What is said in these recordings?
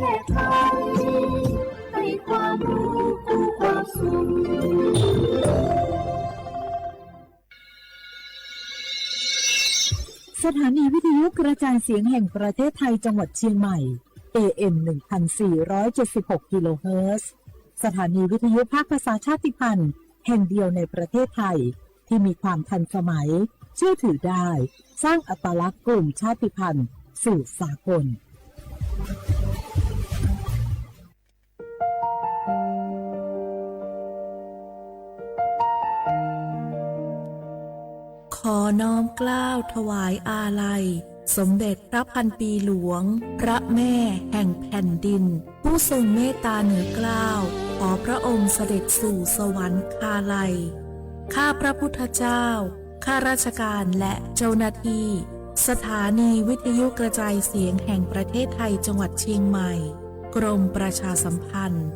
แพร่ไทย ให้ความรู้กู้ความสุข สถานีวิทยุกระจายเสียงแห่งประเทศไทยจังหวัดเชียงใหม่ เอ เอ็ม หนึ่งพันสี่ร้อยเจ็ดสิบหก กิโลเฮิรตซ์ สถานีวิทยุภาคภาษาชาติพันธุ์แห่งเดียวในประเทศไทย ที่มีความทันสมัย เชื่อถือได้ สร้างอัตลักษณ์กลุ่มชาติพันธุ์สู่สากล ขอน้อมเกล้าถวายอาลัย สมเด็จพระพันปีหลวง พระแม่แห่งแผ่นดิน ผู้ทรงเมตตาเหนือเกล้า ขอพระองค์เสด็จสู่สวรรคาลัย ข้าพระพุทธเจ้า ข้าราชการและเจ้าหน้าที่ สถานีวิทยุกระจายเสียงแห่งประเทศไทยจังหวัดเชียงใหม่ กรมประชาสัมพันธ์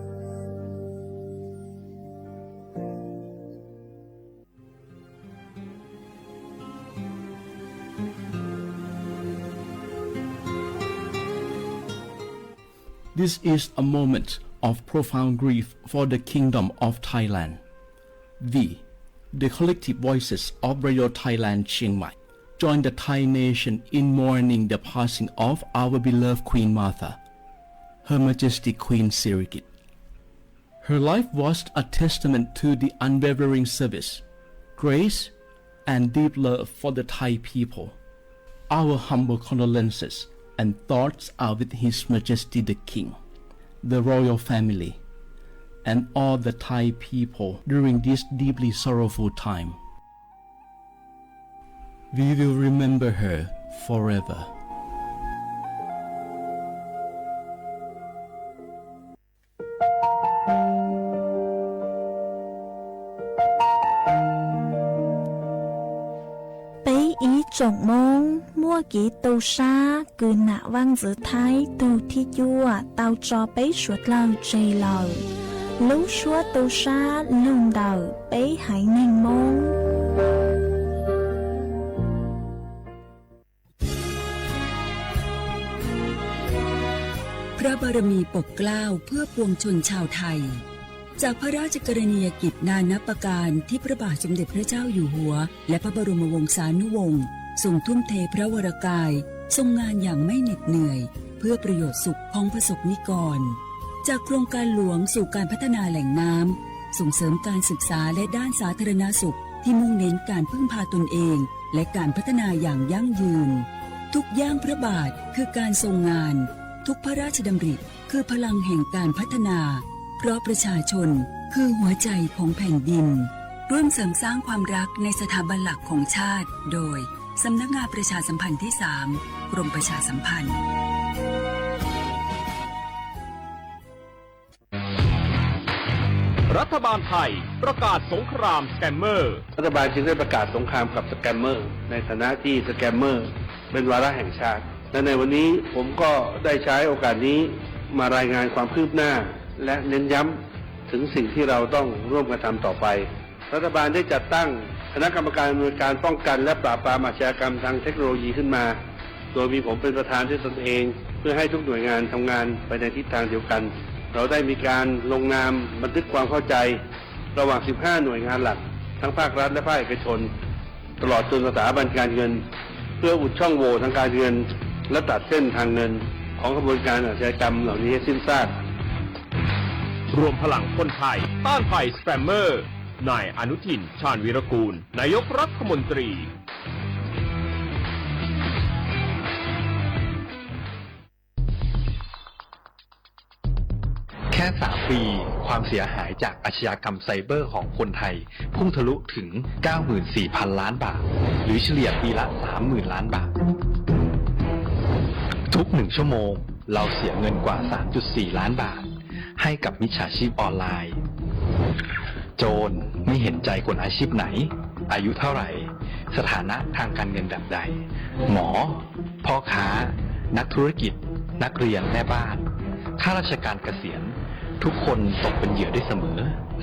This is a moment of profound grief for the Kingdom of Thailand. We, the collective voices of Radio Thailand Chiang Mai, join the Thai nation in mourning the passing of our beloved Queen Mother, Her Majesty Queen Sirikit. Her life was a testament to the unwavering service, grace, and deep love for the Thai people. Our humble condolences and thoughts are with His Majesty the King, the royal family, and all the Thai people during this deeply sorrowful time. We will remember her forever. 北一总盟 muaj kev tu sab kws nam vaj ntxwv Thaib tug thib cuaj tau tso peb suav dlawg tseg lawm. Lub suab tu sab lug ntawm peb haiv neeg Moob. พระบารมีปกเกล้าเพื่อปวงชนชาวไทย จากพระราชกรณียกิจนานับประการที่พระบาทสมเด็จพระเจ้าอยู่หัว และพระบรมวงศานุวงศ์ทรงทุ่มเทพระวรกาย ทรงงานอย่างไม่เหน็ดเหนื่อย เพื่อประโยชน์สุขของประสบนิกร จากโครงการหลวงสู่การพัฒนาแหล่งน้ำ ส่งเสริมการศึกษาและด้านสาธารณสุขที่มุ่งเน้นการพึ่งพาตนเอง และการพัฒนาอย่างยั่งยืน ทุกย่างพระบาทคือการทรงงาน ทุกพระราชดำริคือพลังแห่งการพัฒนา เพราะประชาชนคือหัวใจของแผ่นดิน ร่วมเสริมสร้างความรักในสถาบันหลักของชาติ โดย สำนักงานประชาสัมพันธ์ที่สาม กรมประชาสัมพันธ์ รัฐบาลไทยประกาศสงครามสแกมเมอร์ รัฐบาลจึงได้ประกาศสงครามกับสแกมเมอร์ ในฐานะที่สแกมเมอร์เป็นวาระแห่งชาติ และในวันนี้ผมก็ได้ใช้โอกาสนี้มารายงานความคืบหน้า และเน้นย้ำถึงสิ่งที่เราต้องร่วมกันทำต่อไป รัฐบาลได้จัดตั้งคณะกรรมการอำนวยการป้องกันและปราบปรามอาชญากรรมทางเทคโนโลยีขึ้นมา โดยมีผมเป็นประธานด้วยตนเอง เพื่อให้ทุกหน่วยงานทำงานไปในทิศทางเดียวกัน เราได้มีการลงนามบันทึกความเข้าใจระหว่าง สิบห้า หน่วยงานหลัก ทั้งภาครัฐและภาคเอกชน ตลอดจนสถาบันการเงิน เพื่ออุดช่องโหว่ทางการเงิน และตัดเส้นทางเงินของขบวนการอาชญากรรมเหล่านี้ให้สิ้นซาก รวมพลังคนไทยต้านภัยสแกมเมอร์ นายอนุทิน ชาญวีรกูล นายกรัฐมนตรี แค่ สาม ปี ความเสียหายจากอาชญากรรมไซเบอร์ของคนไทย พุ่งทะลุถึง เก้าหมื่นสี่พันล้านบาท หรือเฉลี่ยปีละ สามหมื่นล้านบาท ทุกหนึ่งชั่วโมง เราเสียเงินกว่า สามจุดสี่ล้านบาท ให้กับมิจฉาชีพออนไลน์ โจรไม่เห็นใจคนอาชีพไหน อายุเท่าไหร่ สถานะทางการเงินแบบใด หมอ พ่อค้า นักธุรกิจ นักเรียน แม่บ้าน ข้าราชการเกษียณ ทุกคนตกเป็นเหยื่อได้เสมอ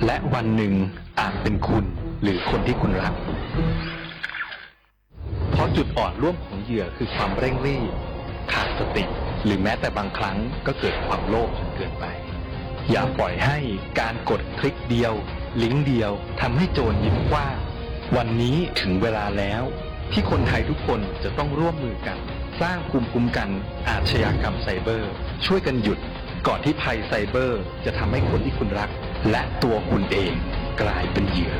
และวันหนึ่งอาจเป็นคุณหรือคนที่คุณรัก เพราะจุดอ่อนร่วมของเหยื่อคือความเร่งรีบ ขาดสติ หรือแม้แต่บางครั้งก็เกิดความโลภจนเกินไป อย่าปล่อยให้การกดคลิกเดียว ลิงก์เดียวทำให้โจรยิ้มกว้าง วันนี้ถึงเวลาแล้วที่คนไทยทุกคนจะต้องร่วมมือกัน สร้างภูมิคุ้มกันอาชญากรรมไซเบอร์ ช่วยกันหยุดก่อนที่ภัยไซเบอร์จะทำให้คนที่คุณรักและตัวคุณเองกลายเป็นเหยื่อ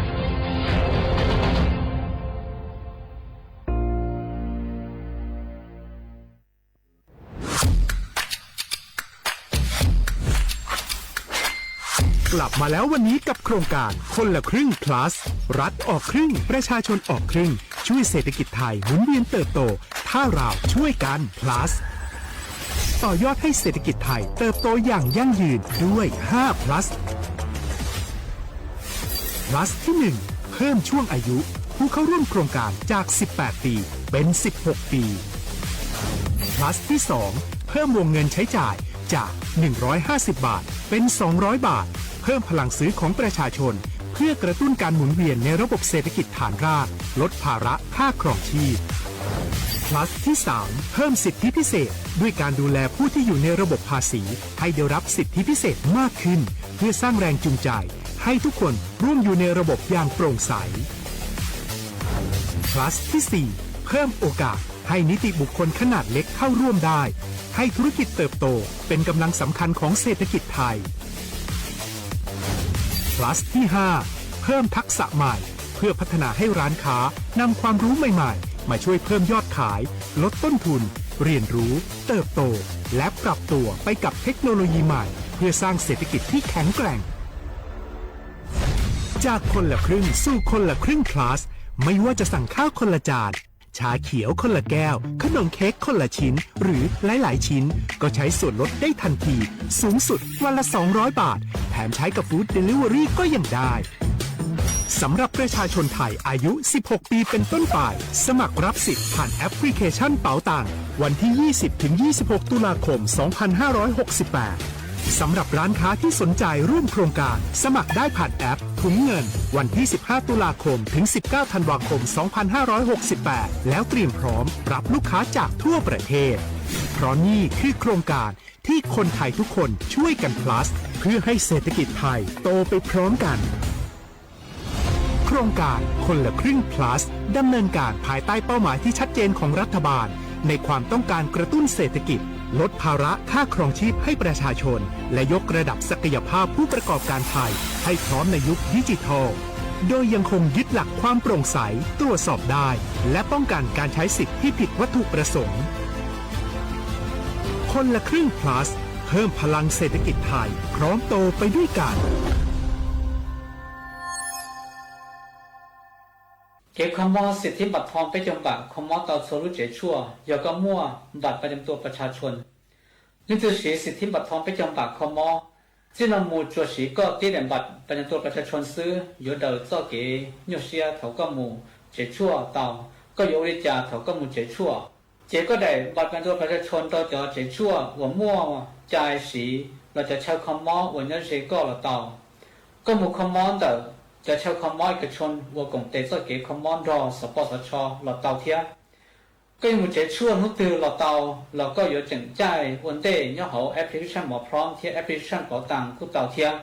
กลับมาแล้ววันนี้กับโครงการคนละครึ่ง plus รัฐออกครึ่ง ประชาชนออกครึ่ง ช่วยเศรษฐกิจไทยหมุนเวียนเติบโต ถ้าเราช่วยกัน plus ต่อยอดให้เศรษฐกิจไทยเติบโตอย่างยั่งยืนด้วย ห้า plus plus ที่ หนึ่ง เพิ่มช่วงอายุผู้เข้าร่วมโครงการจาก สิบแปด ปี เป็น สิบหก ปี plus ที่ สอง เพิ่มวงเงินใช้จ่ายจาก หนึ่งร้อยห้าสิบ บาท เป็น สองร้อย บาท เพิ่มพลังซื้อของประชาชน เพื่อกระตุ้นการหมุนเวียนในระบบเศรษฐกิจฐานราก ลดภาระค่าครองชีพ plus ที่ สาม เพิ่มสิทธิพิเศษ ด้วยการดูแลผู้ที่อยู่ในระบบภาษี ให้ได้รับสิทธิพิเศษมากขึ้น เพื่อสร้างแรงจูงใจ ให้ทุกคนร่วมอยู่ในระบบอย่างโปร่งใส plus ที่ สี่ เพิ่มโอกาสให้นิติบุคคลขนาดเล็กเข้าร่วมได้ ให้ธุรกิจเติบโตเป็นกำลังสำคัญของเศรษฐกิจไทย plus ที่ ห้า เพิ่มทักษะใหม่ เพื่อพัฒนาให้ร้านค้านำความรู้ใหม่ๆ มาช่วยเพิ่มยอดขาย ลดต้นทุน เรียนรู้ เติบโต และปรับตัวไปกับเทคโนโลยีใหม่ เพื่อสร้างเศรษฐกิจที่แข็งแกร่ง จากคนละครึ่งสู่คนละครึ่ง plus ไม่ว่าจะสั่งข้าวคนละจาน ชาเขียวคนละแก้ว ขนมเค้กคนละชิ้น หรือหลายๆชิ้น ก็ใช้ส่วนลดได้ทันที สูงสุดวันละ สองร้อย บาท แถมใช้กับ Food Delivery ก็ยังได้ สำหรับประชาชนไทยอายุ สิบหก ปีเป็นต้นไป สมัครรับสิทธิ์ผ่านแอปพลิเคชันเป๋าตัง วันที่ ยี่สิบ ถึง ยี่สิบหก ตุลาคม สองพันห้าร้อยหกสิบแปด สำหรับร้านค้าที่สนใจร่วมโครงการ สมัครได้ผ่านแอปถุงเงิน วันที่ สิบห้า ตุลาคม ถึง สิบเก้า ธันวาคม สองพันห้าร้อยหกสิบแปด แล้วเตรียมพร้อมรับลูกค้าจากทั่วประเทศ เพราะนี่คือโครงการที่คนไทยทุกคนช่วยกัน plus เพื่อให้เศรษฐกิจไทยโตไปพร้อมกัน โครงการคนละครึ่ง plus ดำเนินการภายใต้เป้าหมายที่ชัดเจนของรัฐบาล ในความต้องการกระตุ้นเศรษฐกิจ ลดภาระค่าครองชีพให้ประชาชน และยกระดับศักยภาพผู้ประกอบการไทยให้พร้อมในยุคดิจิทัล โดยยังคงยึดหลักความโปร่งใส ตรวจสอบได้ และป้องกันการใช้สิทธิ์ที่ผิดวัตถุประสงค์ คนละครึ่ง plus เพิ่มพลังเศรษฐกิจไทย พร้อมโตไปด้วยกัน Kev kho mob xim thib npam thoo peb caug npam kho mob tau txhua lub tsev tshuaj yog koj muaj npam pas cam tua pas tshas tshua. Leej twg siv xim thib npam thoo peb caug npam kho mob, txij no mus tsuas siv koj tib daim npam pas cam tua pas tshas tshua xwb yuav daws txoj kev nyuaj siab thaum koj mus tsev tshuaj tau. Koj yuav ua li cas thaum koj mus tsev tshuaj? Ces koj daim npam pas cam tua pas tshas tshua rau cov tsev tshuaj uas muaj cai siv los cov chaw kho mob uas nyob ze koj los tau. Koj mus kho mob ntawm cov chaw kho mob ib kas tshua uas koom tes txoj kev kho mob nrog xov poj xov tsho los tau thiab. Koj yuav mus tsev tshuaj hnub twg los tau, los koj yuav tseem caij ua ntej nyob hauv application Mov Prom thiab application Pauv Taas kuj tau thiab.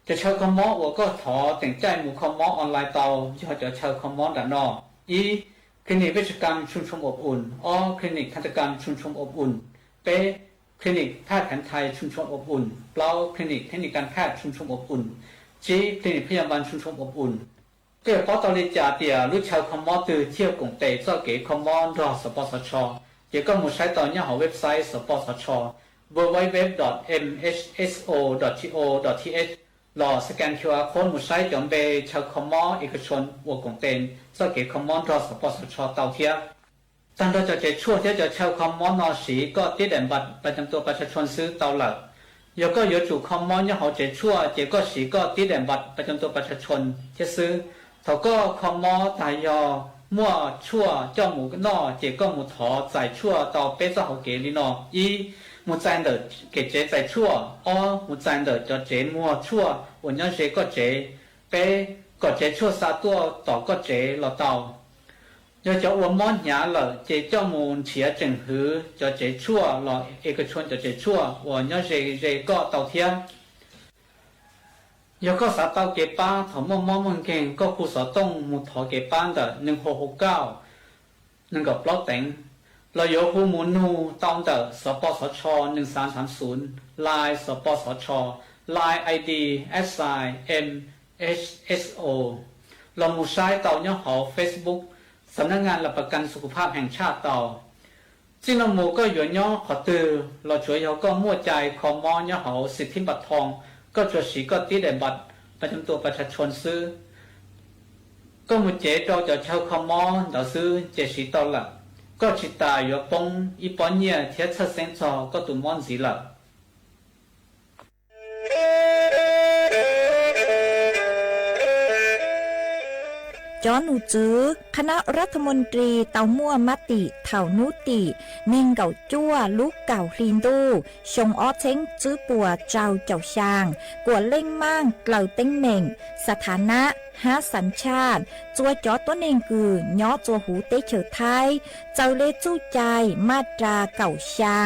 Cov chaw kho mob uas koj thov tseem caij mus kho mob online tau yog cov chaw kho mob nram no: ib, Clinic Vaj Tshav Kam Tshooj Tshooj Ob Um; ob, Clinic Thaj Tshav Kam Tshooj Tshooj Ob Um; peb, Clinic Phaj Kheev Thais Tshooj Tshooj Ob Um; plaub, Clinic Thej Nis Kas Phaj Tshooj Tshooj Ob Um; tsib, Clinic Phaj Yas Npas Tshooj Tshooj Ob Um. Koj yuav paub tau li cas tias lub chaw kho mob twg thiaj koom tes txoj kev kho mob nrog xov poj xov tsho? Ces koj mus saib tau nyob hauv website xov poj xov tsho, www dot mhso dot go dot th, los scan Q R code mus saib cov npe chaw kho mob ib kas tshua uas koom tes txoj kev kho mob nrog xov poj xov tsho tau thiab. Tag nrho cov tsev tshuaj thiab cov chaw kho mob no siv koj tib daim npam pas cam tua pas tshas tshua xwb tau lawm. Yog koj yuav tsum kho mob nyob hauv tsev tshuaj ces koj siv koj tib daim npam pas cam tua pas tshas tshua thiab xwb. Thaum koj kho mob tag yog muaj tshuaj coj mus noj ces koj mus thov txais tshuaj tau peb txoj hauv kev li no: ib, mus txais ntawm kev tsev txais tshuaj; ob, mus txais ntawm cov tsev muag tshuaj uas nyob ze koj tsev; peb, kom tsev tshuaj xa tuaj tom koj tsev los tau. Yog cov uas mob hnyav lawm ces coj mus nrhiav tseem hwv cov tsev tshuaj los es koj tshuaj cov tsev tshuaj uas nyob ze ze koj tau thiab. Yog koj xav tau kev pab thaum muaj mob muaj nkeeg, koj hu xov tooj mus thov kev pab ntawm neeg hau hau kauj nees nkaum plaub teev, los yuav hu mus nug tau ntawm xov pos xov tsho nees xav xav xunv, Line xov pos xov tsho, Line I D at sign M H S O, los mus saib tau nyob hauv Facebook Xam nab ngas las pas kas xu khu phaj heem tshaj tau. Txij no mus koj yuav nyob qhov twg los tsuav yog koj muaj cai kho mob nyob hauv xis thib npa thoo, koj tsuas siv koj tib daim npa, npa cam tua pas tshaj tshuaj xwb. Koj mus cev rau cov chaw kho mob ntawd xwb ces siv tau lawm. Koj tsis tas yuav poob ib pob nyiaj thiab txhawj xeeb txog koj tus mob ntxiv lawm. Cov num tswv คณะรัฐมนตรี tau muaj mab tim thaum hnub tim nees nkaum cuaj lub kaum hli ntuj xyoo ob txheeb tswb puas rau caum xyaa, kuam leej maaj dlaws teeb meem สถานะ hab สัญชาติ txua cov tuab neeg kws nyob txua huv teb chaws Thaib txaws le txuj cai maj ras kaum xyaa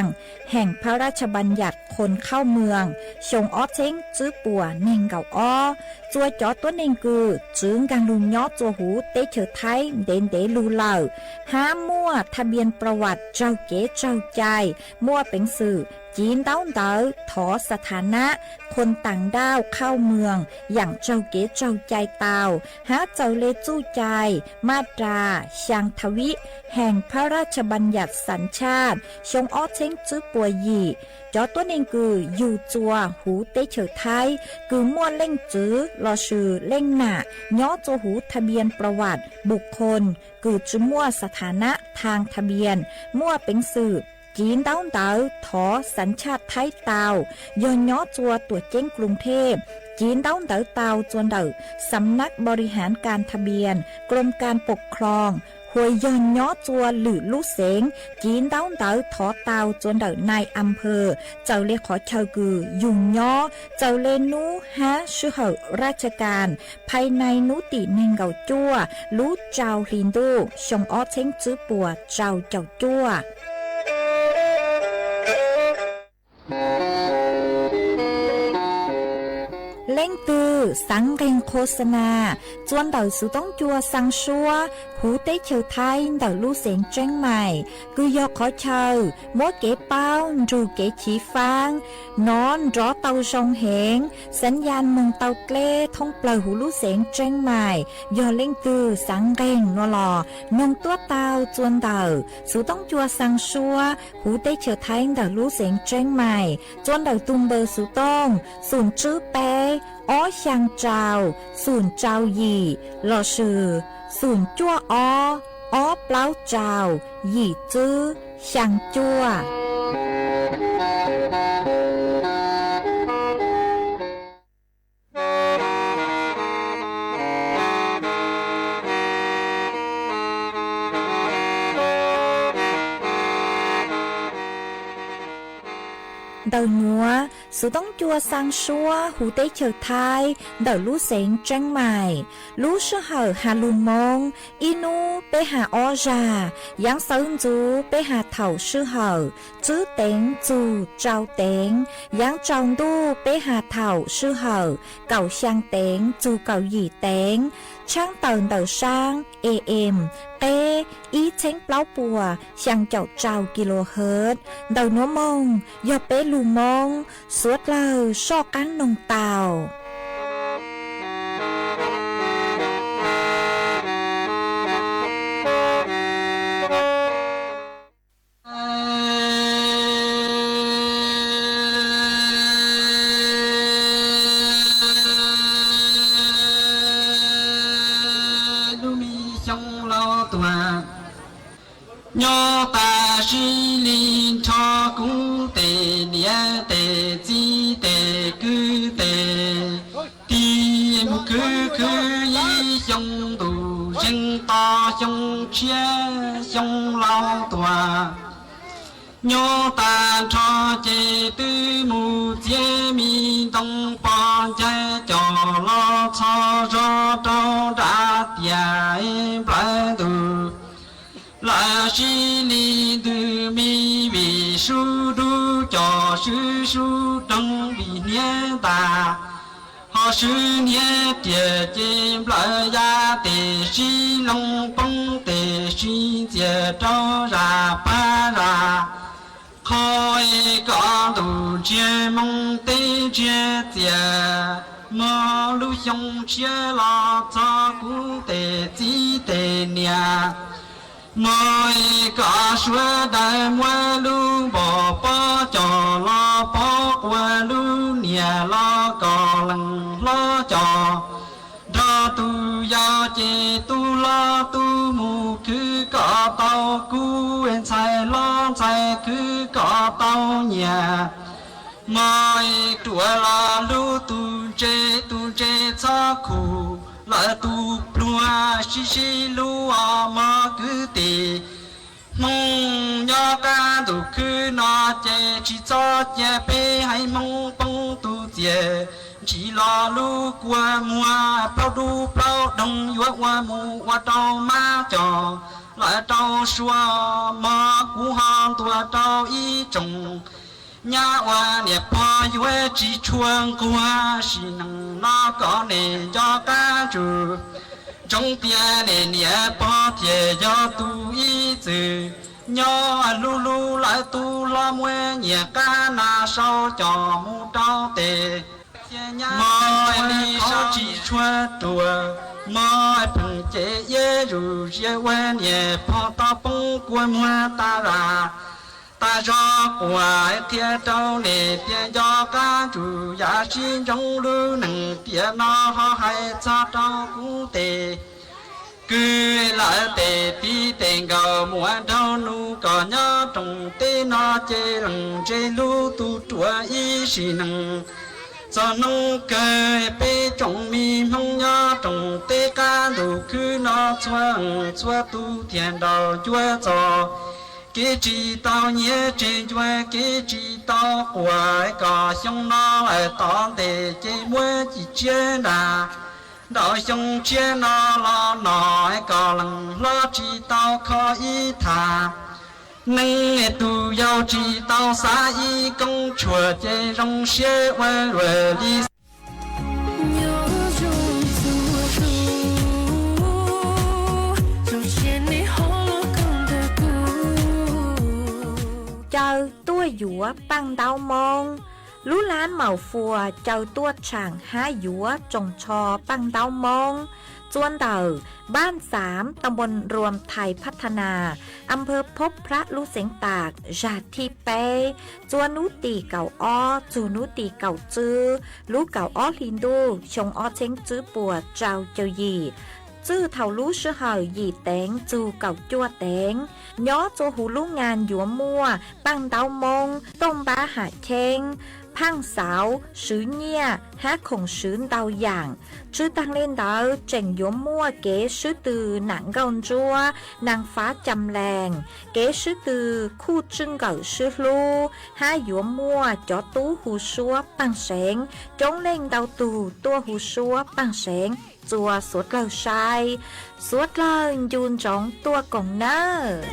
แห่งพระราชบัญญัติคนเข้าเมือง xyoo ob txheeb tswb puas nees nkaum ob. Txua cov tuab neeg kws txwv nkaag lug nyob txua huv teb chaws Thaib ntev ntev lug lawm, hab muaj ทะเบียนประวัติ raug kev tsaug cai, muaj peev xwm civ ntaub ntawv thov สถานะ คนต่างด้าวเข้าเมือง yaam raug kev tsaug cai tau, hab txaws le txuj cai maj ras xyaa ทวี แห่งพระราชบัญญัติสัญชาติ xyoo ob txheeb tswb puas yim. Cov tuab neeg kws yug txua huv teb chaws Thaib kws muaj leej txwv lossis leej nam nyob txua huv ทะเบียนประวัติบุคคล kws tsi muaj สถานะทางทะเบียน muaj peev xwm civ ntaub ntawv thov สัญชาติไทย tau, yog nyob txua tuam ceeb กรุงเทพ civ ntaub ntawv tau txua ntawm สำนักบริหารการทะเบียน กรมการปกครอง hua yog nyob txua lwm lub xeev civ ntaub ntawv thov tau txua ntawm นายอำเภอ txawm le qhov chaw kws yug nyob, txawm le nub hab sij hawm ราชการ ภายใน hnub tim nees nkaum cuaj lub rau hli ntuj xyoo ob txheeb tswb puas rau caum cuaj. Leej twg xaav nqeeg โฆษณา txua ntawm xuv toob cua xaa suab huv teb chaws Thaib ntawm lub xeev Tseeb Mais, kws yog qhov chaw muab kev paub nrug kev chiv faab nov nrov tau zoo heev, xaav yaj moog tau dleb thoob plawg huv lub xeev Tseeb Mais. Yog leej twg xaav nqeeg nua los noog tuab tau txua ntawm xuv toob cua xaa suab huv teb chaws Thaib ntawm lub xeev Tseeb Mais txua ntawm tug npawb xuv tooj xoom tswb peb ob xyaa rau xoom rau yim lossis xoom cuaj ob ob plaub rau yim tswb xyaa cuaj. Ntawm nuav, xuv toob cua xaa suab huv teb chaws Thaib ntawm lub xeev Tseeb Mais. Lub sij hawm has lug Moob, ib nub peb has ob zag, yaav xawv ntxuv peb has thaum sij hawm tswb teev txug rau teev, yaav tsaus ntuj peb has thaum sij hawm kaum xyaa teev txug kaum yim teev, tshaab tawm ntawm saab A M qeb ib txheeb plaub puas xyaa caum rau kilohertz. Ntawm nuav moog yog peb lug Moob, suav dlawg soj qaab noog tau. Lub me xyoo laus tuag, nyob tas sis li nrho kuv tes niam tes txiv tes kwv tes tij, mus khwv khwv ib xyoo ntuj zeeg to xyoo tshiab xyoo laus tuag. Nyob tas nrho ces twb mus txiav me ntoo poj ncaig coj los txhos zog rau nram tiaj nplawg ntug. Yog swb sub doog vim hniav ntas, ho swb hniav riam ces nplawm ya tes sib loo poob tes sib ntxias rau zas pab zas. Qhov kom ntuj ntsiag moo teb ntsiag txias, muaj lub xyoo tshiab los txog kuv tes txiv tes niam. Muaj kom suav dawb muab lub npom pob cos los pob quas lub niam los kom lees hlob cos. Nrog tus yau ces tus hlob tus mus khwv kom tau kub, ntxhais hlob ntxhais khwv kom tau nyias. Muaj ruam los hlub tus ntse, tus ntse txhob khum lawm tus pluag, sib sib hlub os mog kwv tij. Hmoob nyob qab ntuj khwb no ces tsis txhob cia peb haiv Hmoob poob tus txias. Ntsis los lub kua muag plaub dub plaub doog yuav ua mus ua rau mab cos lawm rau sua mog, kuv ho ntuas rau ib tsoom nyab ua niam pog yuav tsis tshua nquag sim neej no kom nej nco qab ntsoov tias nej niam pog thiaj yog tus ib txwm nyob hlub hlub lawv tus hlob muab nyias qab nas sau cos mus rau tes. Mog li sab tsis tshua ruam, mog pheej ces iab zus ziab ua niam pog tau poob kua muag tas zaj tas zog. Quas qhia rau nej tias nco qab ntsoov yam sib ntsoov lub neej tiam no ho hais txog rau kuv tes kwv lawm tes tib tes nkaus muam nraug nus kom nyob rooj teb no ces lees ntse hlub tus ruam ib sim neej. Txog hnub kawg peb tsoom me Hmoob nyob rooj teb qab ntuj khwb no txhua txhua tus thiaj nraum ncua txog. Kev tsis tau nyiaj tseg ncua, kev tsis tau quas, kom xyoo no lawm tom ntej ces muab cim tsiab nrad. Nraum xyoo tshiab no los no kom leej hlob tsis tau kho ib thaj neeg, tus yau tsis tau xav ib koob tshuaj ces zoo siab ua luaj li. Caw tuaj yuav Paj Ntaub Moob. Lub lab Maus Fuas caw tuaj tshaam hab yuav tsoos tsho Paj Ntaub Moob txua ntawm Npaj Xaav, Tam Npuas Nruas, Thais Phab Tha Nas, Am Phawv Phob Phrab, lub xeev Tam, zag thib peb. Txua nub tim kaum ob txug nub tim kaum tswb lub kaum ob hli ntuj xyoo ob txheeb tswb puas rau caug yim. Txwj thaum lub sij hawm yim teev txug kaum cuaj teev. Nyob txua huv lub ngas yuav muaj Paj Ntaub Moob, Tooj Npab Ham Cheeb, Phaaj Xauv, Swv Nyiaj hab khoom swv ntau yaam. Tshwj taag le ntawd tseem yuav muaj kev swb tw Nam Nkauj Ntsuab, Naag Fav Cam Lees, kev swb tw Khuj Tswj Nkawm Swb Hlub, hab yuav muaj cov tub hu suab Paaj Seev, coob leej ntau tug tuaj hu suab Paaj Seev. Txua suav dlawg saib, suav dlawg ncu ntsoov tuaj koom nawb.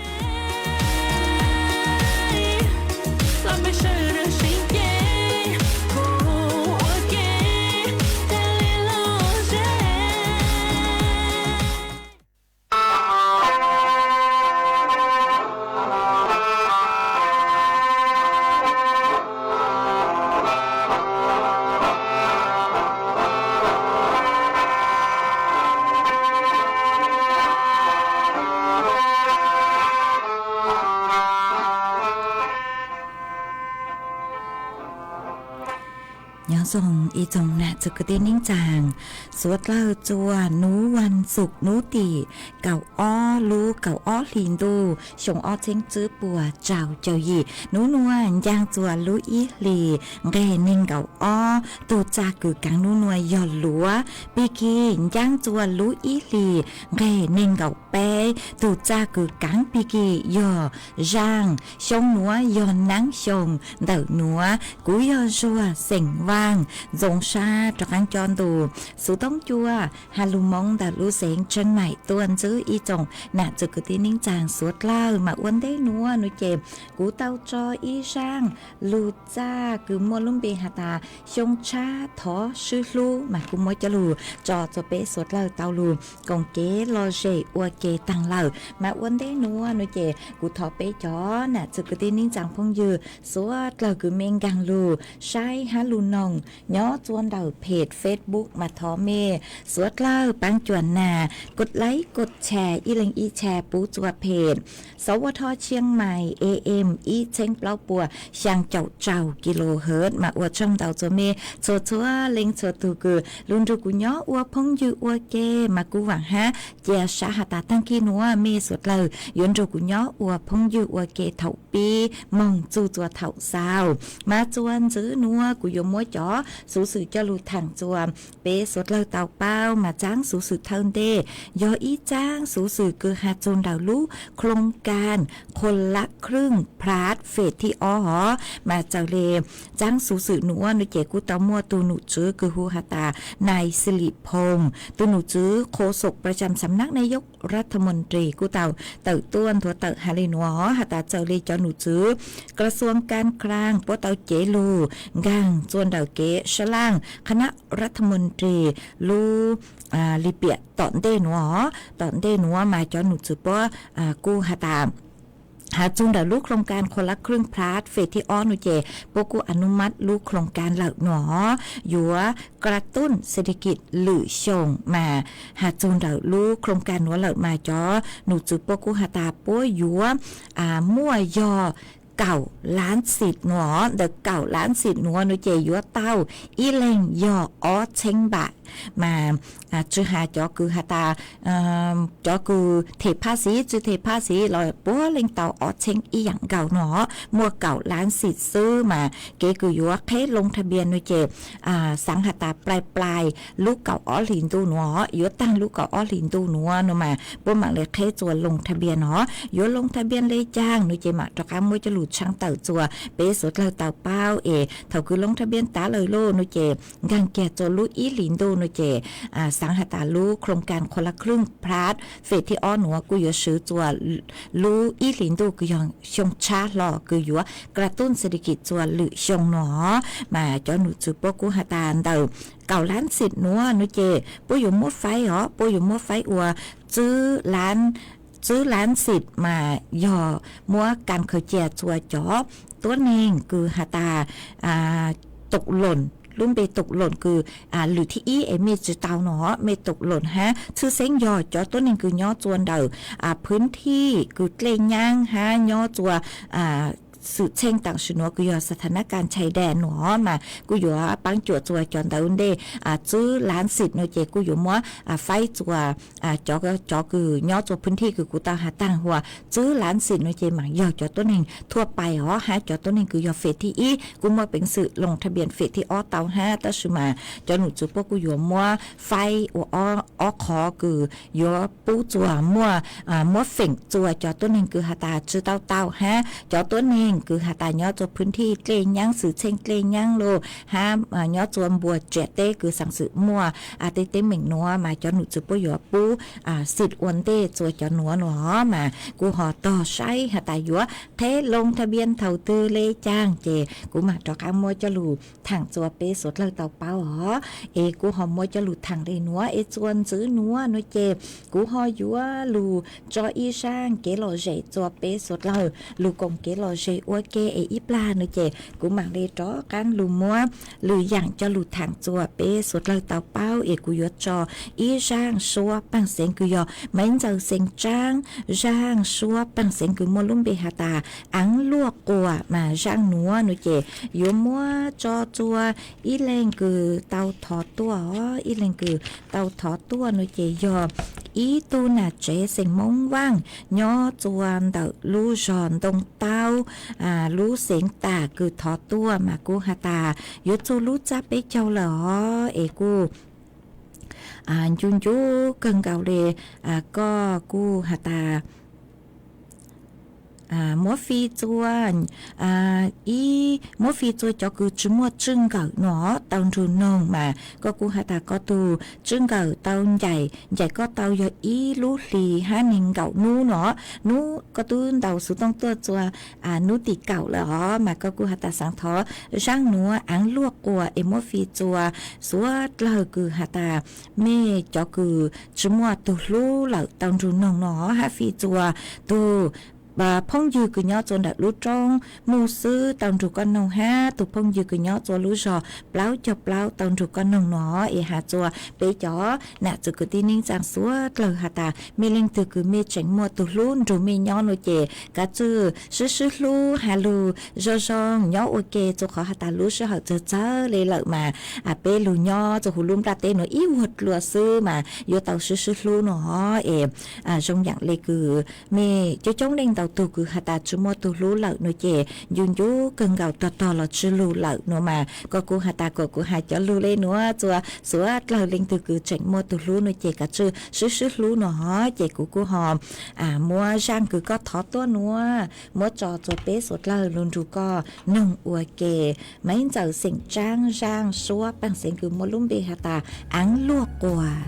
Nyob zoo ib tsoom nam txiv kwv tij neej tsa, suav dlawg txua nub vas xuv nub tim kaum ob lub kaum ob hli ntuj xyoo ob txheeb tswb puas rau caug yim. Nub nua ncaaj txua lub ib hlis nqeg neeg nkaum ob, tug txaj kws kaav nub nua yog luav. Pig kig ncaaj txua lub ib hlis nqeg neeg nkaum peb, tug txaj kws kaav pig kig yog zaaj. Xyoo nuav yog naab xyoo ntawm nuav. Kuv yog Zuag xeem Paaj, Ntxoo Sab rov qaab coj ntu xuv toob cua has lug Moob ntawm lub xeev Tsheej Maim tuaj ntsib ib tsoom nam txiv kwv tij neej tsaa suav dlawg mas ua ntej nuav nua ces kuv tau tso ib zaaj lug txaj kws muaj lub npe has tas Xyoo Tshab Thov Swb Hlub mas kuv muab coj lug tso rua peb suav dlawg tau lug koom kev lom zem ua ke taag lawm. Mas ua ntej nuav nua ces kuv thov peb cov nam txiv kwv tij neej tsaa phooj ywg suav dlawg kws mej nkaag lug saib hab lug noog nyob rua ntawm page Facebook mas thov mej suav dlawg paab cuam nas kos like kos share ib leeg ib share pub rua page Sawv Ua Tho Tsheej Maim A M ib txheeb plaub puas xyaa caum tsau kilohertz mas ua tsaug ntau rua mej txhua txhua leej txhua tug kws lug nrug kuv nyob ua phooj ywg ua ke mas kuv vaam hab cia sab has tas taag kig nuav mej suav dlawg yuav nrug kuv nyob ua phooj ywg ua ke thaum pib moog txug rua thaum xaus. Mas rua ntxiv nuav kuv yuav muab cov xuv xwm coj lug thaam rua peb suav dlawg tau paub mas tsaab xuv xwm thawj ntej yog ib tsaab xuv xwm kws has txug ntawm lub โครงการคนละครึ่งพลัส เฟสที่สอง hov mas txawm le tsaab xuv xwm nuav nua ces kuj tau muaj tug nom tswv kws hu has tas Nais Xis Lis Phoos, tug nom tswv โฆษกประจำสำนักนายกรัฐมนตรี kuj tau tawm tuaj nthuav tawm has le nuav has tas txawm le cov nom tswv กระทรวงการคลัง puab tau cev lug nkaag rua ntawm kev sab laaj คณะรัฐมนตรี lub li piam tom ntej nuav. Tom ntej nuav mas cov nom tswv puab kuj has tas has txug ntawm lub โครงการคนละครึ่งพลัส เฟสที่สอง nua ces puab kujอนุมัติ lub โครงการ lawm nua, yuav กระตุ้นเศรษฐกิจ lwm xyoo mas has txug ntawm lub โครงการ nuav lawm mas cov nom tswv puab kuj has tas puab yuav muaj yog kaum lab xis nua. Ntawm kaum lab xis nua nua ces yuav tau ib leeg yog ob txheeb npam mas tsi has cov kws has tas cov kws them phaj xiv tsi them phaj xiv los puab leej tau ob txheeb ib yaam nkaus nua. Muaj kaum lab xis xwb mas kev kws yuav qheb ลงทะเบียน nua ces xaav has tas plai plai lub kaum ob hlis ntuj nua, yuav taag lub kaum ob hlis ntuj nua nua mas puab maam le qheb rua ลงทะเบียน nua. Yuav ลงทะเบียน le caag nua ces maam rov qaab muab coj lug tshaab tawm rua peb suav dlawg tau paub es thaum kws ลงทะเบียน tas lawm lauj nua ces nkaag kiag rua lub ib hlis ntuj nua ces xaav has tas lub โครงการคนละครึ่งพลัส เฟสที่สอง nua kuj yuav swv rua lub ib hlis ntuj kws yog xyoo tshab hlo kws yuav กระตุ้นเศรษฐกิจ rua lwm xyoo nua. Mas cov nom tswv puab kuj has tas ntawm kaum lab xis nua nua ces puab yuav muab faib os, puab yuav muab faib ua tswb lab xis mas yog muab kas khaws cia rua cov tuab neeg kws has tas ตกหล่น, lub npe ตกหล่น kws lwm thib ib es mej tsi tau nua, mej ตกหล่น hab tshwj xeeb yog cov tuab neeg kws nyob rua ntawm พื้นที่ kws dlej nyaab hab nyob rua xwm txheej tam sim nuav kws yog สถานการณ์ชายแดน nua mas kuj yuav paab cuam rua cov ntawd ntej. Tswb lab xis nua ces kuj yuav muab faib rua cov kws nyob rua พื้นที่ kws kuv tau has taag huas tswb lab xis nua ces maam yog cov tuab neeg thuaj pais os hab cov tuab neeg kws yog เฟสที่สอง kuj muaj peev xwm ลงทะเบียน เฟสที่สอง tau hab tab sis mas cov nom tswv puab kuj yuav muab faib ua ob qhov kws yuav pub rua muaj, muab feem rua cov tuab neeg kws has tas tsi tau tau hab cov tuab neeg kws has tas nyob rua พื้นที่ dlej nyaab, xwm txheej dlej nyaab lauj hab nyob rua npuas tsiam teb kws xaav xwm muaj tej teeb meem nua mas cov nom tswv puab yuav pub xis ua ntej rua cov nuav nua. Mas kuv ho tog saib has tas yuav qheb ลงทะเบียน thaum twg le caag ces kuv maam rov qaab muab coj lug thaam rua peb suav dlawg tau paub os. Es kuv ho muab coj lug thaam le nuav es rua ntxiv nuav nua ces kuv ho yuav lug tso ib zaaj kev lom zem rua peb suav dlawg lug koom kev lom zem ua ke es ib plag nua ces kuv maam le rov qaab lug muab lwm yaam coj lug thaam rua peb suav dlawg tau paub es kuv yuav tso ib zaaj suab paaj xeev kws yog Maiv Ntxawg Xeem Tsaab, zaaj suab paaj xeev kws muaj lub npe has tas Aav Luaj Quas mas zaaj nuav nua ces yuav muab tso rua ib leeg kws tau thov tuaj os, ib leeg kws tau thov tuaj nua ces yog ib tug nam tsev xeem Moob Vaaj nyob rua ntawm lub zog Ntoo Taub, lub xeev Tam kws thov tuaj mas kuj has tas yuav txug lub tsab peb caug lawm os es kuj ncu ncu kawg nkaus le koj kuj has tas muab fij txua, ib muab fij txua cov kws tsi muaj tswj nkawm no tau nrug noog mas koj kuj has tas koj tug tswj nkawm tau ncaim, ncaim koj tau yog ib lub hli hab neeg nkaum nub no, nub koj tub ntaus xuv tooj tuaj txua nub tim kaum lawm os mas koj kuj has tas xaav thov zaaj nuav aav luaj quas es muab fij txua suav dlawg kws has tas mej cov kws tsi muaj tug hlub lawm tau nrug noog no hab fij txua tug phooj ywg kws nyob txua ntawm lub roob Muj Xwb tau nrug koj noog hab tug phooj ywg kws nyob txua lub zog plaub caug plaub tau nrug koj noog no es has txua peb cov nam txwv kwv tij neej tsaa suav dlawg has tas mej leej twg kws mej tseem muaj tug hlub nrug mej nyob no ces kav tswj swb swb hlub has lug zoo zoo nyob ua ke txua qhov has tas lub sij hawm txawg txawg le lawm mas peb lug nyob txua huv lub nplaj teb nuav ib vuag dlua xwb mas yuav tau swb swb hlub no es zoo yaam le kws mej coob coob leej ntau tug kws has tas tsi muaj tug hlub lawm no ces ncu ncu kawg nkaus tog tog los tsi lug lawm no mas koj kuj has tas kom kuv has cov lug le nuav txua suav dlawg leej twg kws tseem muaj tug hlub no ces kav tswj swb swb hlub no ces kuv kuj ho muab zaaj kws koj thov tuaj nuav muab tso txua peb suav dlawg lug nrug koj noog ua ke. Maiv Ntxawm xeem Tsaab zaaj suab paaj xeev kws muaj lub npe has tas Aav Luaj Quas.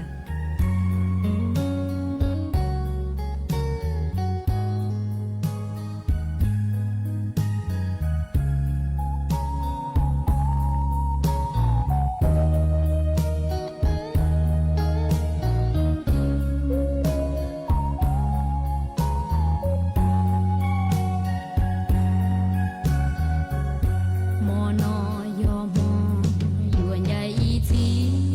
Hmo no yog hmo yuav ncaim ib txhis,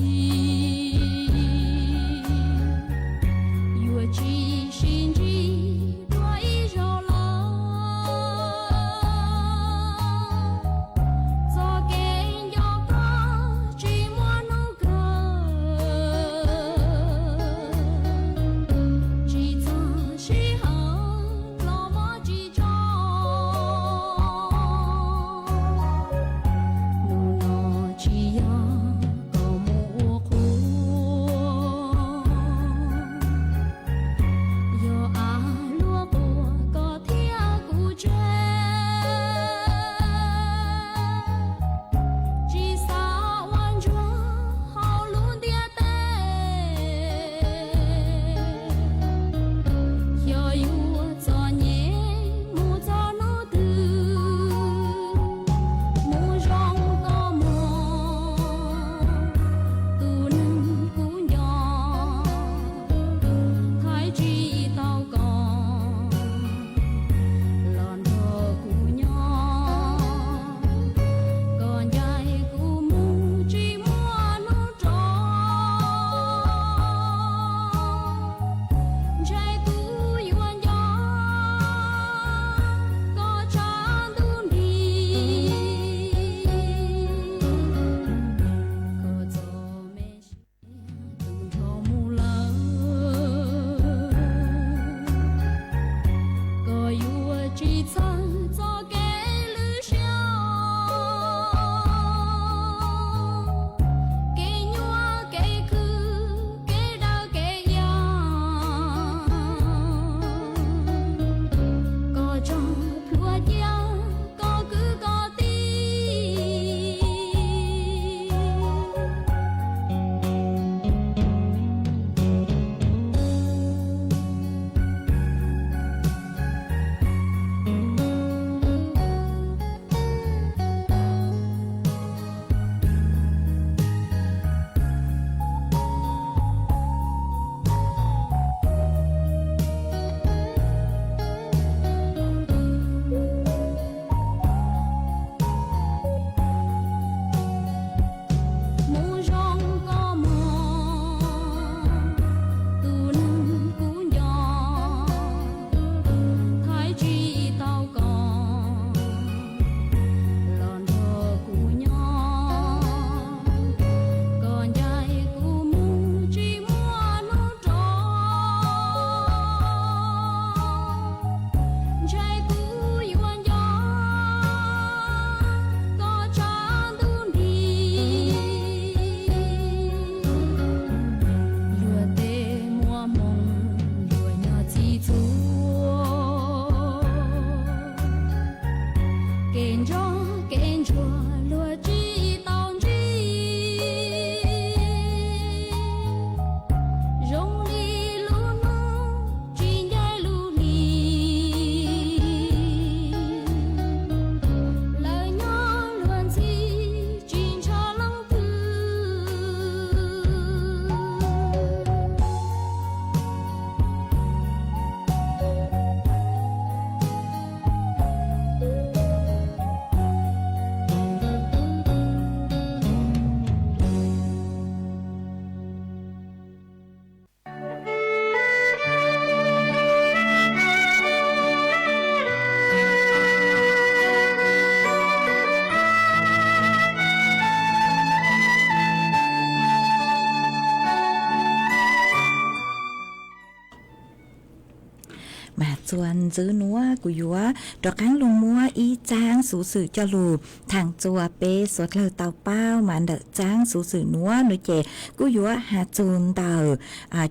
Txuas ntxiv nuav kuv yuav rov qaab lug muab ib txaab xuv xwm coj lug thaam txug peb suav dlawg tau paub mas ntawm txaab xuv xwm nuav nuav ces kuj yuav has txug ntawm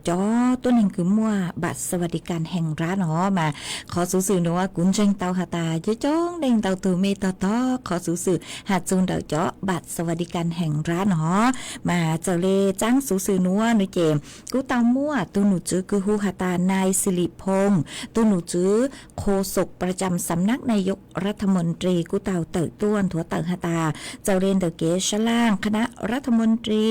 cov tuab neeg kws muaj บัตรสวัสดิการแห่งรัฐ no mas qhov xuv xwm nuav kuv ntseeg tau has tas coob coob leej ntau tug mej tog tog qhov xuv xwm has txug ntawm cov บัตรสวัสดิการแห่งรัฐ no mas txawm le txaab xuv xwm nuav nuav ces kuj tau muaj tug nom tswv kws hu has tas nai Xi Lim Phoo, tug nom tswv โฆษกประจำสำนักนายกรัฐมนตรี kuj tau tawm tuaj nthuav tawm has tas txawm le ntawm kev sab laaj คณะรัฐมนตรี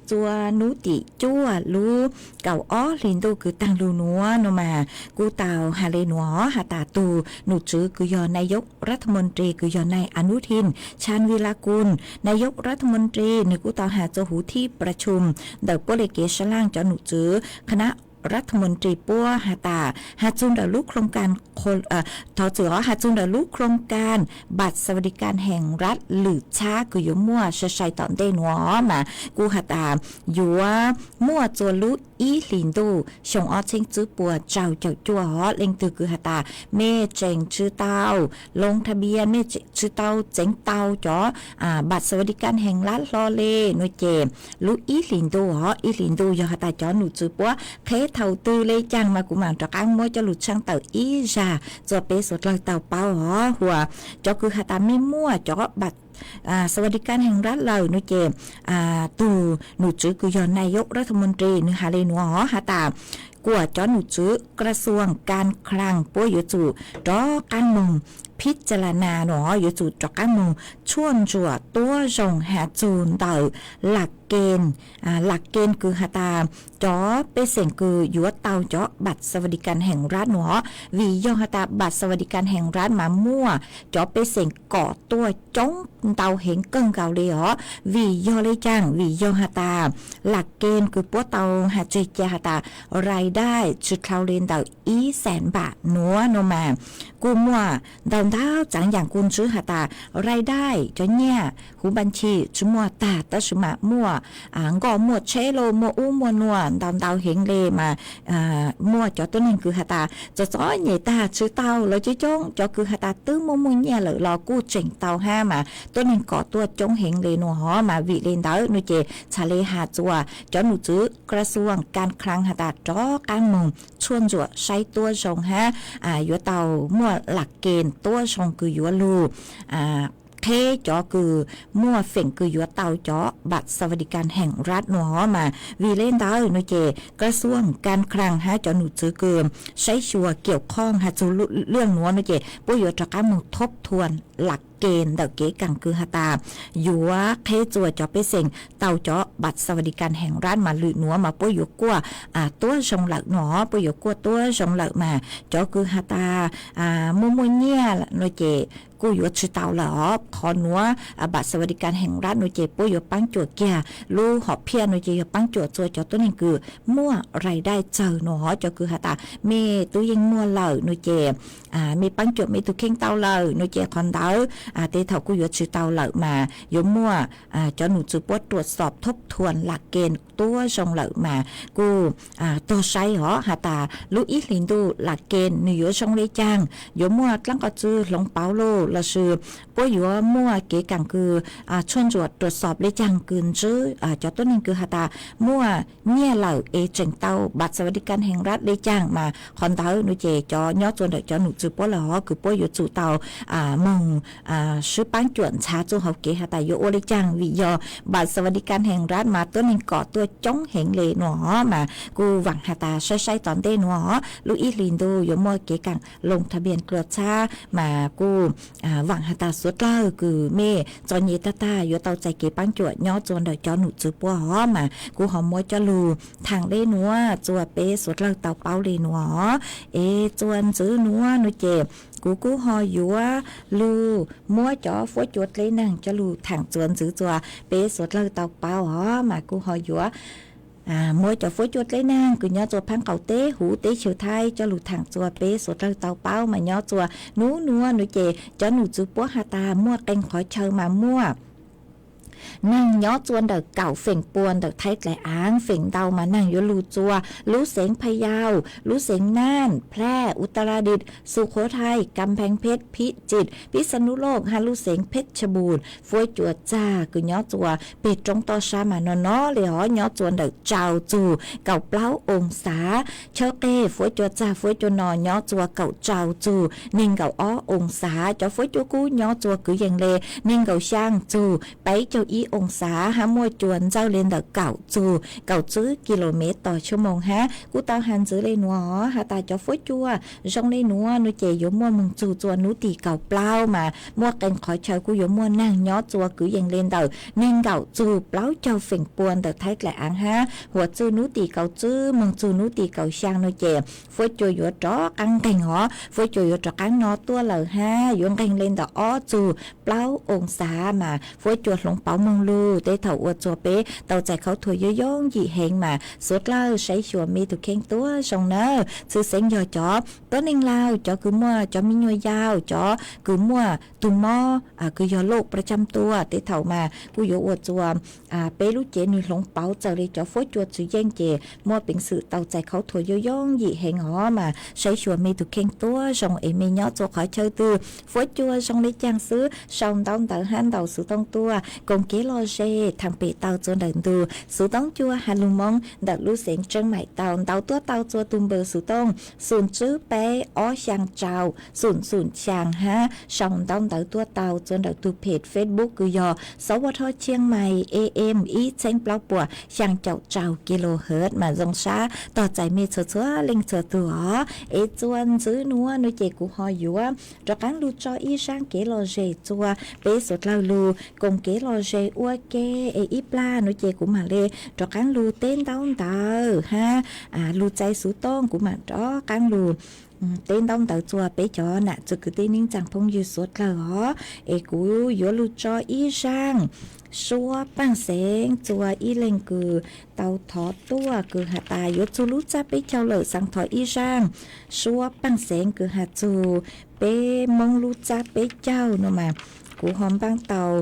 txuas nub tim cuaj lub kaum ob hlis ntuj kws taag lug nuav no mas kuj tau has le nuav has tas tug nom tswv kws yog นายกรัฐมนตรี kws yog nai อนุทิน ชาญวีรกูล นายกรัฐมนตรี nwg kuj tau has txug huv ที่ประชุม ntawm puab le kev sab laaj cov nom tswv คณะรัฐมนตรี puab has tas has txug ntawm lub โครงการ thov txim os, has txug ntawm lub โครงการบัตรสวัสดิการแห่งรัฐ lwm txhab kws yuav muaj sai sai tom ntej nuav mas kuj has tas yuav muaj txuas lub ib hlis ntuj xyoo ob txheeb tswb puas rau caum cuaj os. Leej twg kws has tas mej tseem tsi tau ลงทะเบียน, mej tsi tau txeev tau cov บัตรสวัสดิการแห่งรัฐ hlo le nuav ces lub ib hlis ntuj os, ib hlis ntuj yog has tas cov nom tswv puab qheb thaum twg le caag mas kuv maam rov qaab muab coj lug tshaaj tawm ib zag txug peb suav dlawg tau paub os. Huas cov kws has tas mej muaj cov บัตรสวัสดิการแห่งรัฐ lawm nuav ces tug nom tswv kws yog นายกรัฐมนตรี nwg has le nuav os has tas kuas cov nom tswv กระทรวงการคลัง puab yuav tsum rov qaab moog พิจารณา no yuav tsum rov qaab moog ช่วง ntsuam tuab zoo has txug ntawm หลักเกณฑ์, หลักเกณฑ์ kws has tas cov pej xeem kws yuav tau cov บัตรสวัสดิการแห่งรัฐ no vim yog has tas บัตรสวัสดิการแห่งรัฐ mas muaj cov pej xeem kom tuaj coob ntau heev kawg nkaus le os. Vim yog le caag? Vim yog has tas หลักเกณฑ์ kws puab tau has tseg ca has tas รายได้ tsi dhau le ntawm อีสานบาท nuav no mas kuj muaj ntau ntau tsaam yaam kuj ntsib has tas รายได้ cov nyiaj huv บัญชี tsi muaj tag tab sis mas muaj nkoj muaj tsheb los muaj ub muaj nuav ntau ntau heev le mas muaj cov tuab neeg kws has tas txom txom nyem tag tsi tau los coob coob, cov kws has tas twb muaj muaj nyiaj lawm los kuj tseem tau hab mas tuab neeg kom tuaj coob heev le nuav hov mas vim le ntawd nuav ces txhad le has txuas cov nom tswv กระทรวงการคลัง has tas rov qaab moog tshuaj ntsuam saib tuab zoo hab yuav tau muaj หลักเกณฑ์ tuab zoo kws yuav lug qheb cov kws muaj feem kws yuav tau cov บัตรสวัสดิการแห่งรัฐ nuav hov mas vim le ntawd nuav ces กระทรวงการคลัง hab cov nom tswv kws saib xyuas เกี่ยวข้อง has txug lub lwaj nuav nuav ces puab yuav rov qaab moog ทบทวน หลักเกณฑ์ ntawm kev kaam kws has tas yuav qheb txuas cov pej xeem tau cov บัตรสวัสดิการแห่งรัฐ mas lwm nuav mas puab yuav kuaj tuab zoo lawm nuav, puab yuav kuaj tuab zoo lawm mas cov kws has tas muaj muaj nyiaj nuav ces kuj yuav tsi tau lawm os. Qhov nuav บัตรสวัสดิการแห่งรัฐ nuav ces puab yuav paab cuam kiag lub hom phiaj nuav ces yog paab cuam txuas cov tuab neeg kws muaj รายได้ tsawg nuav hov. Cov kws has tas mej tub yeej muaj lawm nuav ces mej paab cuam mej tug kheej tau lawm nuav ces qhov ntawd tej thaum kuj yuav tsi tau lawm mas yuav muaj cov nom tswv puab ตรวจสอบ ทบทวน หลักเกณฑ์ tuab zoo lawm mas kuj tog saib hov has tas lub ib hlis ntuj หลักเกณฑ์ nwg yuav zoo le caag, yuav muaj dlaab qhov txwg hloov pauv los lossis puab yuav muaj kev kaam kws tshuaj ntsuam ตรวจสอบ le caag kws ntsib cov tuab neeg kws has tas muaj nyiaj lawm es tseem tau บัตรสวัสดิการแห่งรัฐ le caag mas qhov ntawd nuav ces cov nyob txuas ntawm cov nom tswv puab lawm hov kws puab yuav tsum tau moog sib paab cuam ntxhaav txuj hauv kev has tas yuav ua le caag vim yog บัตรสวัสดิการแห่งรัฐ mas tuab neeg kom tuaj coob heev le nuav hov mas kuj vaam has tas saib saib tom ntej nuav hov lub ib hlis ntuj yuav muaj kev kaam ลงทะเบียน dlua txhab mas kuj vaam has tas suav dlawg kws mej txom nyem tag tag yuav tau txais kev paab cuam nyob txuas ntawm cov nom tswv puab hov mas kuj ho muab coj lug thaam le nuav txuas peb suav dlawg tau paub le nuav hov. Es txuas ntxiv nuav nuav ces kuv kuj ho yuav lug muab cov fuab cua dleb neeg coj lug thaam txuas ntxiv txuas peb suav dlawg tau paub hov mas kuj ho yuav muab cov fuab cua dleb neeg kws nyob txuas phaab qaum teb huv teb chaws Thaib coj lug thaam txuas peb suav dlawg tau paub mas nyob txuas nub nuav nuav ces cov nom tswv puab has tas muaj qee qhov chaw mas muaj Neeg nyob txua ntawm kaum feem pua ntawm Thaib dlaim aav, feem ntau mas neeg yuav lug txua lub xeev Phaj Yau, lub xeev Naj, Plaj, Utaradiv, Sukhothai, Kamphaengphet, Phitjit, Pixanuloj hab lub xeev Phejabun. Fuab cua txag kws nyob txua peg roob toj sab mas no no le hov, nyob txua ntawm rau txug kaum plaub oo xav. Chawb qeg fuab cua txag fuab cua no nyob txua kaum rau txug neeg nkaum ob oo xav. Cov fuab cua kub nyob txua kwv yees le neeg nkaum xyaa txug peb caug ib oo xav hab muaj cua ntxawj le ntawm kaum txug kaum tsib kis lus mev tos cuaj moos hab. Kuv tau has ntxiv le nuav hov, has tas cov fuab cua zoo le nuav no ces yuav muaj moog txug txua nub tim kaum plaub mas muaj qee qhov chaw kuj yuav muaj neeg nyob txua kwv yees le ntawm neeg nkaum txug plaub caug feem pua ntawm Thaib dlaim aav hab. Huam txwj nub tim kaum tsib moog txug nub tim kaum xyaa no ces fuab cua yuav rov qaab nqeeg hov, fuab cua yuav rov qaab no tuaj lawm hab, yuav nqeeg le ntawm ob txug plaub oo xav mas fuab cua hloov pauv moog lug. Tej thaum ua txua peb tau txais khaub thuas yooj yooj yim heev mas suav dlawg saib xyuas mej tug kheej tuab zoo nawb. Tshwj xeeb yog cov tuab neeg Laus, cov kws muaj cov me nyuam yaus, cov kws muaj tug mob kws yog loj pra cam tua, tej thaum mas kuj yuav ua txua peb lub cev nwg hloov pauv txawm le cov fuab cua txwv yeej ces muaj peev xwm tau txais khaub thuas yooj yooj yim heev hov mas saib xyuas mej tug kheej tuab zoo es mej nyob txua qhov chaw twg, fuab cua zoo le caag xwb sau ntaub ntawv hab ntaus xuv tooj tuaj koom kev lom zem thaam pem tau txua ntawm ntug xuv tooj cua has lug Moob ntawm lub xeev Tseeb Maim tau. Ntaus tuaj tau txua tug npawb xuv tooj xoom tswb peb ob xyaa rau xoom xoom xyaa hab sau ntaub ntawv tuaj tau txua ntawm tug phem Facebook kws yog Sov Ua Thoj Chiang Mai A M ib txheeb plaub puas xyaa caum rau kilohertz mas zoo sab tog txais mej txhua txhua leej txhua tug os. Es txua ntxiv nuav no ces kuv ho yuav rov qaab lug tso ib zaaj kev lom zem txua peb suav dlawg lug koom kev lom zem ua ke. Es ib plag no ces kuv mam le rov qaab lug teb ntaub ntawv hab lug txais xuv tooj, kuv mam rov qaab lug teb ntaub ntawv txua peb cov nam txiv kwv tij neej tsaa phooj ywg suav dlawg os. Es kuv yuav lug tso ib zaaj suab paaj xeev txua ib leeg kws tau thov tuaj kws has tas yuav txug lub txab peb caug lawm, xaa thov ib zaaj suab paaj xeev kws has txug peb Moob lub txab peb caug no mas kuv ho npaaj tau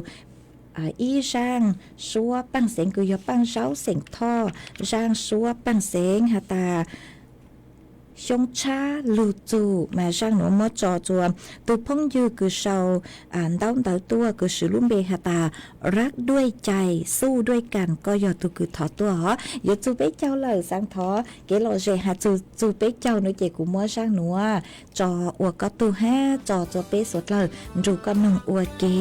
ib zaaj suab paaj xeev kws yog paaj zaub xeem Thoj, zaaj suab paaj xeev has tas xyoo tshab lug txug mas zaaj nuav muab tso txua tug phooj ywg kws sau ntaub ntawv tuaj kws swv lub npe has tas Rab Duaj Cai Xuj Duaj Kas, koj yog tug kws thov tuaj os. Yuav txug peb caug lawm, xaa thov kev lom zem has txug txug peb caug no ces kuv muab zaaj nuav tso ua koj tug hab tso txua peb suav dlawg nrug koj noog ua ke.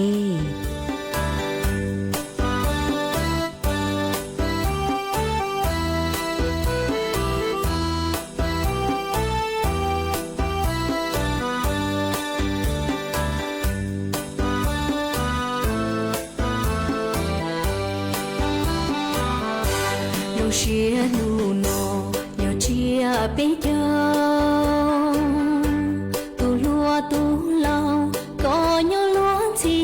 Zoo siab hnub no yog tsiab peb caug, tus hluas tus laus koj nyob luag ntxhi,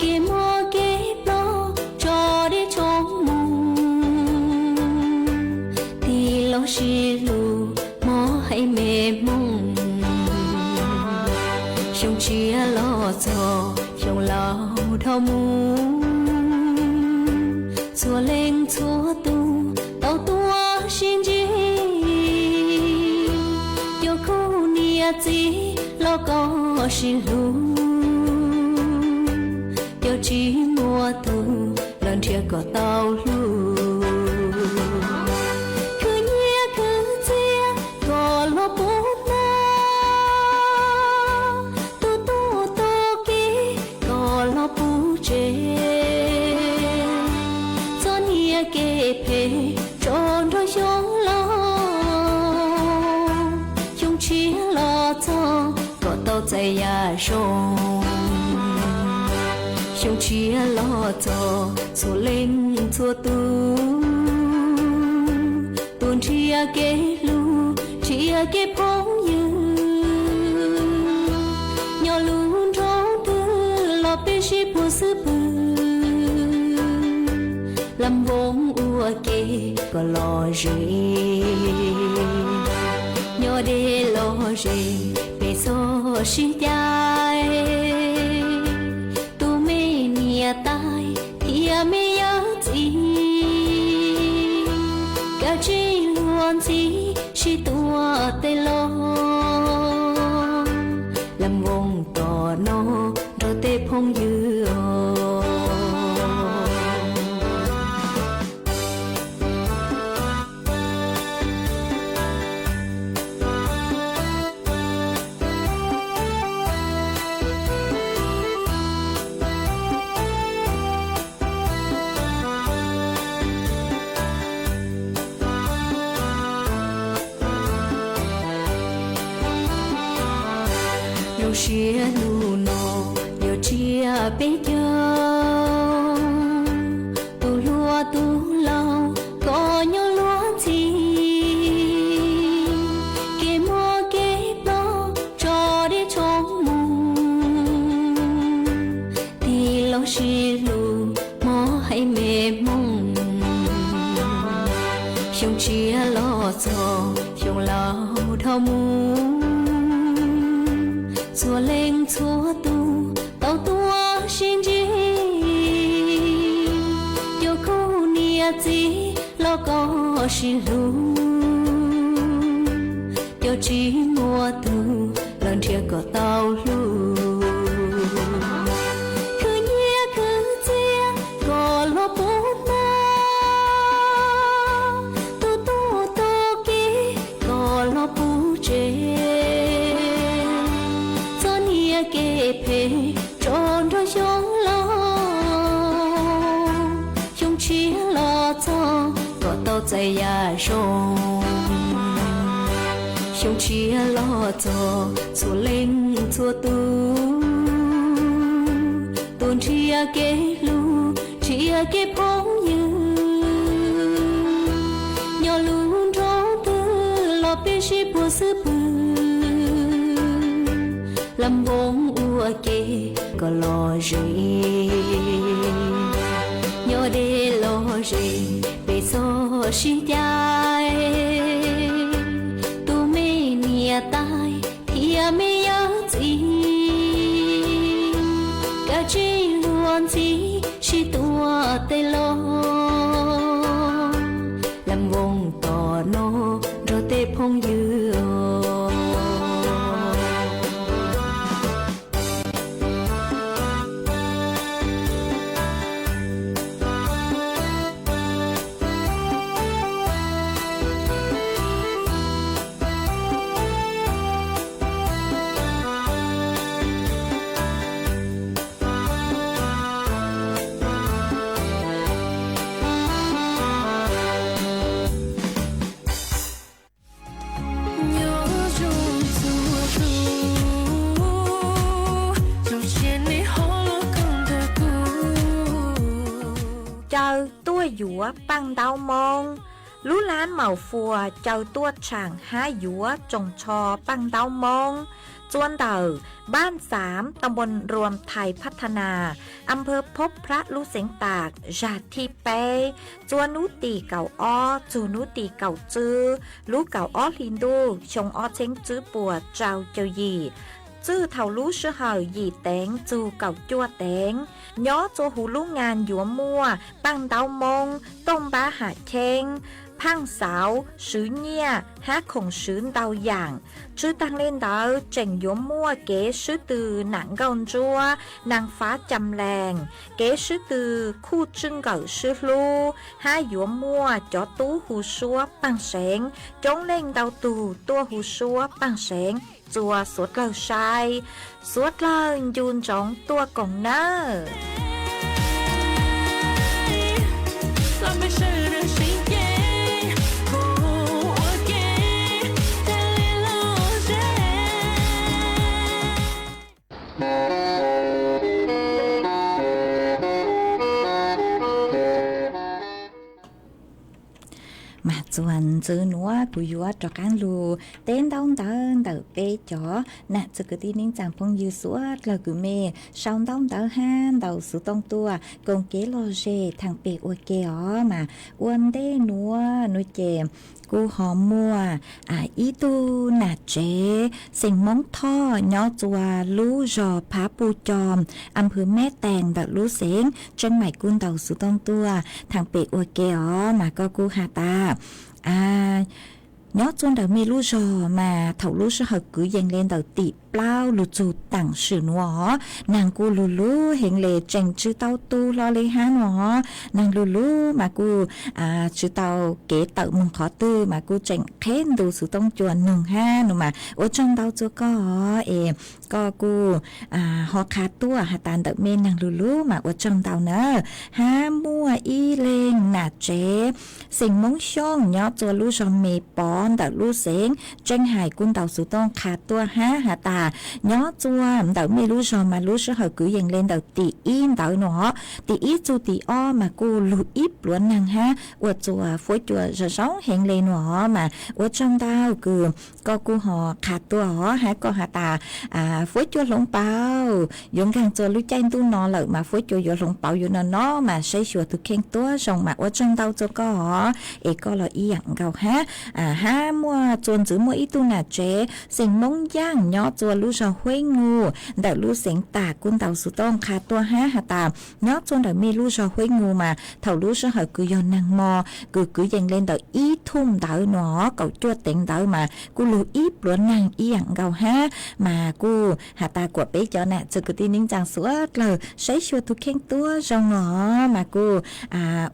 kev mob kev ploj tso deb tso muag, tig los sib hlub mob heev me hmoov. Xyoo tshiab los txog xyoo laus dhau mus, txhua leej txhua tus tau tuaj sib ntsib, cov khub niam txiv los koj sib hlub, cov tsis muaj tug los nrhiav kom tau hlub. Khwv nyiaj khwv txiaj kom los puv tag, tu tub tu kiv kom los puv tsev, txhob niaj kev phem tso nrog xyoo laus. Xyoo tshiab los txog kom tau txais yav zoo, xyoo tshiab los txog txhua leej txhua tus, tus nrhiav kev hlub nrhiav kev phooj ywg, nyob lub nroog twg los peb sib puag xwb pwg, lam npoo ua ke kom lom zem, nyob deb lom zem peb txhob sib cais, tus me Tsis luag ntxhi sib tua tej los, lam voos tom no nrog tej phooj ywg. Lub siab lug no yuav tsiab peb caug, tus hluas tus laug kom nyob luag ntxhi, kev muaj kev ploj tso deb tshoob mus, tig los sib hlub mob haiv me Hmoob. Xyoo tshiab los txog xyoo laug dhau mus, txhua leej txhua tus tau tuaj sib ntsib, cov khub niam txiv los kom sib hlub, cov tsis muaj tus los nrhiav kom tau hlub, khwv nyiaj khwv txiaj kom los puv hmo, tu tub tu kiv kom los puv tsev, txhob nias kev phem tso nrog xyoo laug. Xyoo tshiab los txog kom tau txais yam zoo, xyoo tshiab los txog txhua leej txhua tus tuaj nrhiav kev hlub nrhiav kev phooj ywg, nyob lub nroog twg los peb sib puag xub pwg, lam voos ua ke kom lom zem, nyob deb lom zem peb txhob sib cais, tus me niam tais thiab me yawm txiv, kav tsij luag ntxhi sib tua tej los, lam voos tom no nrog tej phooj ywg. Caw tuaj yuav Paj Ntaub Moob. Lub lab Maus Fuas caw tuaj tshaam hab yuav tsoos tsho Paj Ntaub Moob, txua ntawm Npaj Xaav, Tam Npuas Nruas, Thais Phab Tha Nas, Am Phawv Phob Phrab, lub xeev Tam, zag thib peb, txua nub tim kaum ob txug nub tim kaum tswb lub kaum ob hli ntuj xyoo ob txheeb tswb puas rau caug yim, txwj thaum lub sij hawm yim teev txug kaum cuaj teev, nyob txua huv lub ngas yuav muaj Paj Ntaub Moob, Tooj Npab Ham Cheeb, Phaaj Xauv, swv nyiaj hab khoom swv ntau yaam. Tshwj taag le ntawd tseem yuav muaj kev swb tw Nam Nkauj Ntsuab, Naag Fav Cam Lees, kev swb tw Khuj Tswj Nkawm Swb Hlub, hab yuav muaj cov tub hu suab Paaj Seev, coob leej ntau tug tuaj hu suab Paaj Seev, txua suav dlawg saib, suav dlawg ncu ntsoov tuaj koom nawb. Mas txuas ntxiv nuav kuv yuav rov qaab lug teb ntaub ntawv ntawm peb cov nam txiv kwv tij neej tsaa phooj ywg suav dlawg kws mej sau ntaub ntawv hab ntaus xuv tooj tuaj koom kev lom zem thaam pem ua ke os. Mas ua ntej nuav nuav ces kuv ho muaj ib tug nam tsev xeem Moob Thoj nyob txua lub zog Phav Puj Co, am phwv Meb Tees ntawm lub xeev Tseeb Maim kuj ntaus xuv tooj tuaj thaam pem ua ke os. Mas koj kuj has tas, nyob txua ntawm mej lub zog mas thaum lub sij hawm kwv yees le ntawm tim plaub lug txug taam sim nuav, naag kuj lug lug heev le tseem tsi tau tu hlo le hab nuav. Naag lug lug mas kuj tsi tau kev tawm moog qhov twg mas kuj tseem qheb ntu xuv tooj cua noog hab nuav mas ua tsaug ntau txua koj es koj kuj ho qha tuaj has tas ntawm mej naag lug lug mas ua tsaug ntau na. Hab muaj ib leeg nam tsev xeem Moob Xyooj nyob txua lub zog Me Pov ntawm lub xeev Tseeb Hais kuj ntaus xuv tooj qha tuaj hab has tas nyob txua ntawm mej lub zog mas lub sij hawm kwv yees le ntawm tim ib ntawd nuav, tim ib txug tim ob mas kuj lug ib pluav naag hab ua txua fuab cua zoo zoo heev le nuav mas ua tsaug ntau kws koj kuj ho qha tuaj hab koj has tas fuab cua hloov pauv yuav nkaag txua lub caij ntuj no lawm mas fuab cua yuav hloov pauv yuav no no mas saib xyuas tug kheej tuab zoo mas ua tsaug ntau txua koj es koj los ib yaam nkaus hab. Hab muaj txua ntxiv muaj ib tug nam tsev xeem Moob Yaaj nyob txua lub zog Hueb Nus ntawm lub xeev Tam kuj ntaus xuv tooj qha tuaj hab has tas nyob txua ntawm mej lub zog Hueb Nus mas thaum lub sij hawm kws yog naag mo kws kwv yees le ntawm ib thum ntawd nuav kaum cuaj teev ntawd mas kuj lug ib pluav naag ib yaam nkaus hab mas kuj has tas kuas peb cov nam txwv kwv tij neej tsaa suav dlawg saib xyuas tug kheej tuab zoo nuav mas kuj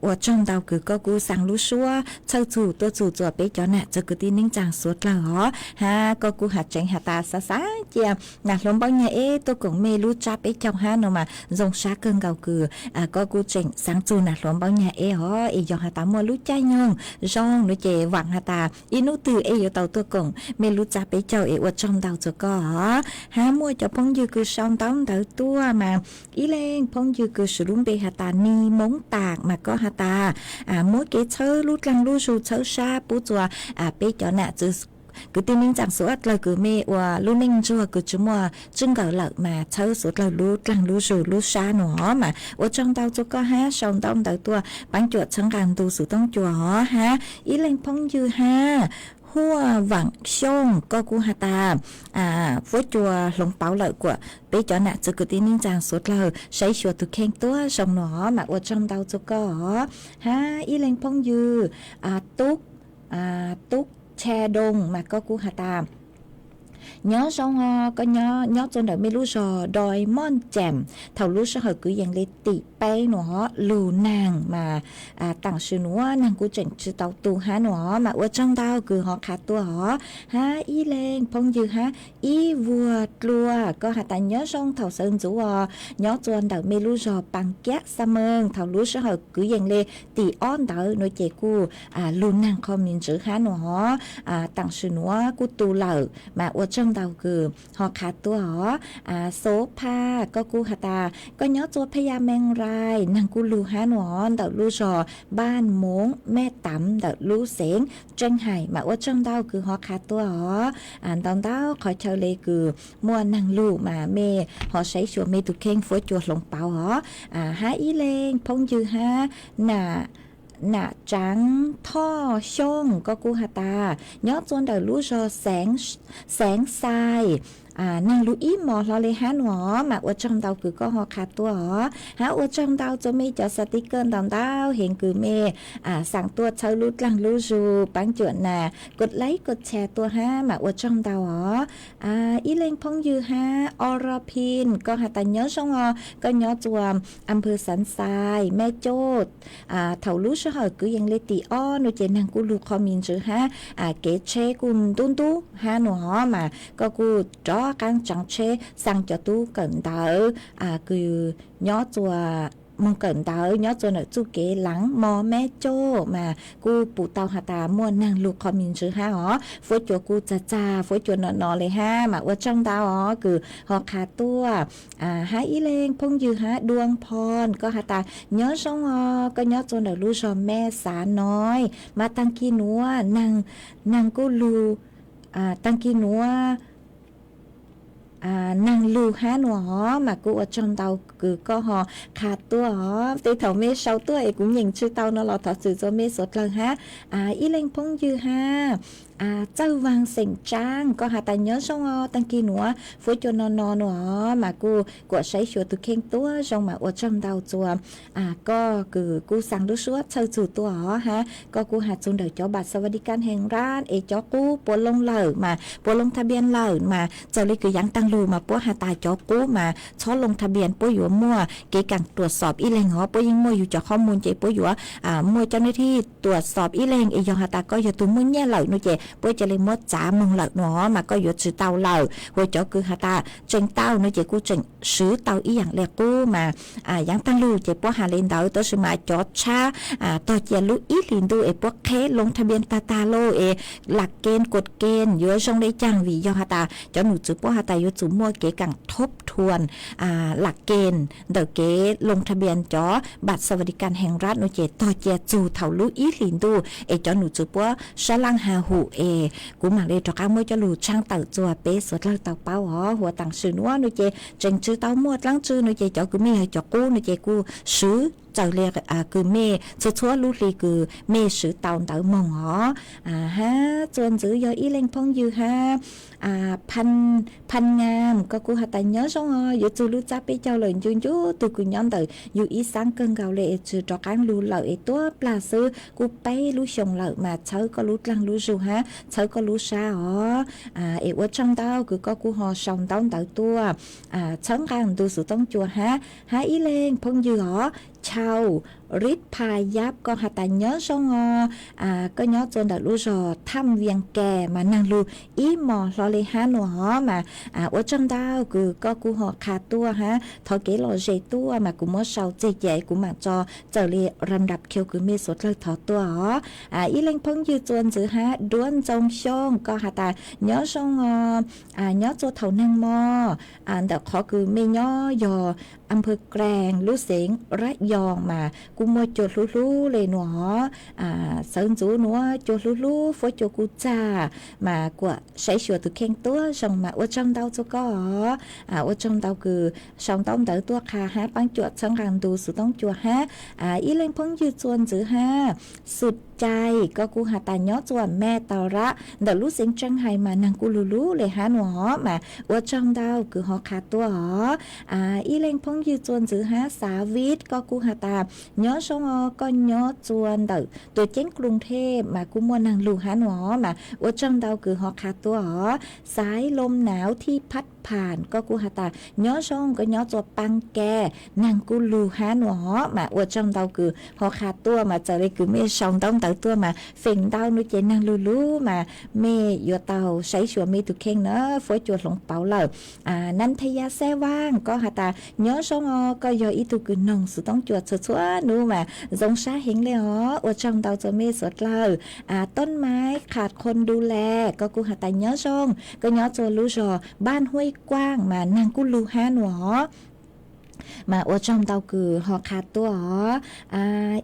ua tsaug ntau kws koj kuj xaa lub suab txhawj txug tuaj txug txua peb cov nam txwv kwv tij neej tsaa suav dlawg hab koj kuj has tseev has tas xaav xaav cia nam hluav npaub nyag eb tuaj koom mej lub tsab peb caug hab nuav mas zoo sab kawg nkaus kws koj kuj tseem xaav txug nam hluav npaub nyag eb hov es yog has tas muaj lub caij nyoog zoo nuav ces vaam has tas ib nub twg eb yuav tau tuaj koom mej lub tsab peb caug es ua tsaug ntau txua koj hab muaj cov phooj ywg kws sau ntaub ntawv tuaj mas ib leeg phooj ywg kws swv lub npe has tas Ni Moob Tam mas koj has tas muab kev txhawb lub dlaag lub zug txhawb sab pub txua peb cov nam txwv kwv tij neej tsaa suav dlawg kws mej ua lub neej ntsuag kws tsi muaj tswj nkawm lawm mas txhawb suav dlawg lub dlaag lub zug lub sab nuav mas ua tsaug ntau txua koj hab sau ntaub ntawv tuaj paab cuam txhawb nqaa ntu xuv tooj cua hov hab ib leeg phooj ywg hab Huaj Vaam Xyooj koj kuj has tas fuab cua hloov pauv lawm kuas peb cov nam txwv kwv tij neej tsaa suav dlawg saib xyuas tug kheej tuab zoo nuav mas ua tsaug ntau txua koj hab ib leeg phooj ywg Tub Tub Cha Doo mas koj kuj has tas nyob zoo os, koj nyob txua ntawm mej lub zog Doi Moj Cam thaum lub sij hawm kwv yees le tim peb nuav lug naag mas taam sim nuav naag kuj tseem tsi tau tu hab nuav mas ua tsaug ntau kws ho qha tuaj hov hab ib leeg phooj ywg hab ib vuag dlua koj has tas nyob zoo thaum sawv ntxuv os, nyob txua ntawm mej lub zog Paas Kiab Xa Meeg thaum lub sij hawm kwv yees le tim ob ntawd nuav ces kuj lug naag qho me ntswv hab nuav hov taam sim nuav kuj tu lawm mas ua tsaug ntau kws ho qha tuaj hov Xov Pha koj kuj has tas koj nyob txua Pha Ya Meeg Rais naag kuj lug hab nuav ntawm lub zog Npaaj Moov Mej Taam ntawm lub xeev Tseeb Hais mas ua tsaug ntau kws ho qha tuaj hov ntau ntau qhov chaw le kws muaj naag lug mas mej ho saib xyuas mej tug kheej fuab cua hloov pauv hov hab ib leeg phooj ywg hab Nam Tsaav Thoj Xyooj koj kuj has tas nyob txua ntawm lub zog Xeev Xais naag lug ib mos hlo le hab nuav mas ua tsaug ntau kws koj ho qha tuaj hov hab ua tsaug ntau txua mej cov xav tij kawj ntau ntau heev kws mej xaa tuaj txhawb lub dlaag lub zug paab cuam nas kua laib kua txha tuaj hab mas ua tsaug ntau hov ib leeg phooj ywg hab Ora Pin koj has tas nyob zoo os, koj nyob txua Am Phwv Xaav Xais Mej Coj thaum lub sij hawm kwv yees le tim ob nuav ces naag kuj lug qho me ntswv hab kev tsheb kuj ntub ntub hab nuav hov mas koj kuj rov qaab tsaav tsheb xaa cov tub kawm ntawv kws nyob txua moog kawm ntawv nyob txua ntawm txuj kev Laav Mos Mej Coj mas kuj pum tau has tas muaj naag lug qho me ntswv hab hov fuab cua kuj txag txag fuab cua no no le hab mas ua tsaug ntau os kws ho qha tuaj hab ib leeg phooj ywg hab Dua Phon koj has tas nyob zoo os, koj nyob txua ntawm lub zog Mej Xav Noi mas taag kis nuav naag kuj lug taag kis nuav neeg lug hab nua os, mas kuj ua tsaug ntau kws koj ho qha tuaj os. Tej thaum mej sau tuaj es kuv nyeem tsi tau no los thov txim rua mej suav dlawg hab. Ib leeg phooj ywg hab, Txawj Vaag xeem Tsaab, koj has tas nyob zoo os, taag kig nuav fuab cua no no nua os, mas kuj kuam saib xyuas tug kheej tuab zoo mas ua tsaug ntau rua koj kws kuj xaa lub suab txhawj txug tuaj os hab. Koj kuj has txug ntawm cov bat xas vas di kas hees nrab es cov qub puas loo lawm mas puas loo tha npias lawm mas txawm le kws yaav taag lug mas puab has tas cov qub mas txhob loo tha npias, puab yuav muaj kev kaam tuam xob ib leeg os, puab yeej muaj yug cov qhob moo ces puab yuav muaj cov nab thij tuam xob ib leeg es yog has tas koj yog tug muaj nyiaj lawm nua ces puab ca le muab txav moog lawm nua mas koj yuav tsi tau lawm. Huas cov kws has tas tseem tau nua ces kuj tseem swv tau ib yaam le qub mas yaav taag lug ces puab has le ntawd tab sis mas cov tshab tog cia lub ib hlis ntuj es puab qheb loo tha npias tag tag lauj es lam kee kuam kee yuav zoo le caag vim yog has tas cov num tswv puab has tas yuav tsum muaj kev kaam thob thuas lam kee ntawm kev loo tha npias cov bat xas vas di kas hees nrab nua ces tog cia txug thaum lub ib hlis ntuj es cov num tswv puab sab laaj has hum es kuv maam le rov qaab muab cov lug tshaaj tawm rua peb suav dlawg tau paub os. Huas taam sim nuav nua ces tseem tsi tau muaj dlaab tsi nua ces cov kws mej yog cov qub nua ces kuj swv txawm le kws mej txhua txhua lub hli kws mej swv tau ntawd moog os. Hab txuas ntxiv yog ib leeg phooj ywg hab, Phan Ngam, koj kuj has tas nyob zoo os, yuav txug lub txab peb caug lawm, ncu ncu tug kws nyob ntawm yug ib xaab kawg nkaus le es tsi rov qaab lug lawm es tuab plag xwb, kuj peb lub xyoo lawm mas txhawb koj lub dlaag lub zug hab txhawb koj lub sab os. Es ua tsaug ntau kws koj kuj ho sau ntaub ntawv tuaj txhawb nqaa ntu xuv toob cua hab. Hab ib leeg phooj ywg os, Chau Rib Pha Yab, koj has tas nyob zoo os, koj nyob rua ntawm lub zog Tham Vias Kas mas naag lug ib mos hlo le hab nua os mas ua tsaug ntau kws koj kuj ho qha tuaj hab thov kev lom zem tuaj mas kuv muab sau tseg ca kuv maam tso txawm le ram nrab khiu kws mej suav dlawg thov tuaj os. Ib leeg phooj ywg txuas ntxiv hab Duab Ntxoo Xyooj, koj has tas nyob zoo os, nyob rua thaum neeg mog, ntawm qhov kws mej nyob yog Amphawv Kraas lub xeev Rab Yoos mas kuj muaj cua hlub hlub le nua os. Sawv ntxuv nuav cua hlub hlub fuab cua kuj txag mas kuam saib xyuas tug kheej tuab zoo mas ua tsaug ntau rua koj os. Ua tsaug ntau kws sau ntaub ntawv tuaj qha hab paab cuam txhawb nqaa ntu xuv toob cua hab. Ib leeg phooj ywg txuas ntxiv hab Xum Cai, koj kuj has tas nyob rua Mej Tau Rab ntawm lub xeev Tseeb Hais mas naag kuj lug lub le hab nua os mas ua tsaug ntau kws ho qha tuaj os. Ib leeg phooj ywg txuas ntxiv hab Xav Vib, koj kuj has tas nyob zoo os, koj nyob rua ntawm Tuam Ceeb Kruos Thej mas kuj muaj naag lug hab nua os mas ua tsaug ntau kws ho qha tuaj os. Xaiv Lom Naav Thij Phab Pham, koj kuj has tas nyob zoo, koj nyob rua Paab Kas naag kuj lug hab nua os mas ua tsaug ntau kws ho qha tuaj mas txawm le kws mej sau ntaub ntawv tuaj mas feem ntau nua ces naag lug lub mas mej yuav tau saib xyuas mej tug kheej na fuab cua hloov pauv lawm. Nam Thas Yas Xab Vaaj, koj has tas nyob zoo os, koj yog ib tug kws noog xuv toob cua txhua txhua nub mas zoo sab heev le os, ua tsaug ntau rua mej suav dlawg. Toob Maiv Qham Qhoos Du Las, koj kuj has tas nyob zoo, koj nyob rua lub zog Npaaj Huaib Kuaaj mas naag kuj lug hab nua os mas ua tsaug ntau kws ho qha tuaj os.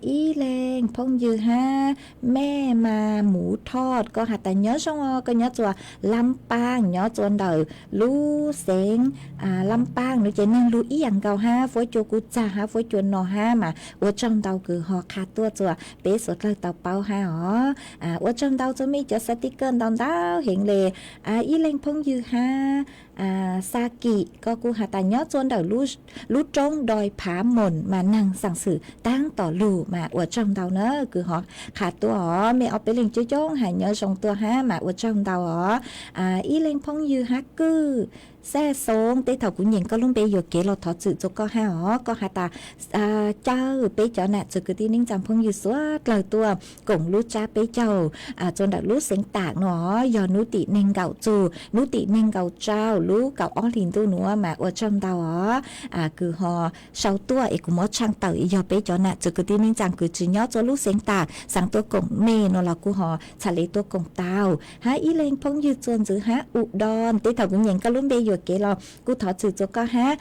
Ib leeg phooj ywg hab Mej Mas Muv Thoj, koj has tas nyob zoo os, koj nyob rua Lam Paaj, nyob rua ntawm lub xeev Lam Paaj nua ces naag lug ib yaam nkaus hab fuab cua kuj txag hab fuab cua no hab mas ua tsaug ntau kws ho qha tuaj rua peb suav dlawg tau paub hab os. Ua tsaug ntau rua mej cov xav tij kawj ntau ntau heev le. Ib leeg phooj ywg hab Xa Kim, koj kuj has tas nyob rua ntawm lub roob Doi Phav Moos mas naag xaam xwm taab tom lug mas ua tsaug ntau na kws ho qha tuaj os. Mej ob peb leeg coob coob has nyob zoo tuaj hab mas ua tsaug ntau os. Ib leeg phooj ywg hab Kwj Xaj Xoob, tej thaum kuv nyeem koj lub npe yuam kev los thov txim rua koj hab os, koj has tas caw peb cov nam txwv kwv tij neej tsaa phooj ywg suav dlawg tuaj koom lub tsab peb caug rua ntawm lub xeev Taam nua os, yog nub tim neeg nkaum txug nub tim neeg nkaum rau lub kaum ob hlis ntuj nua mas ua tsaug ntau os. Kws ho sau tuaj es kuv muab tshaaj tawm yog peb cov nam txwv kwv tij neej tsaa kws tsi nyob rua lub xeev Taam xaav tuaj koom mej nua los kuj ho txhad le tuaj koom tau. Hab ib leeg phooj ywg txuas ntxiv hab U Doos, tej thaum kuv nyeem koj lub npe yuam kev los kuj thov txim txuas koj hab.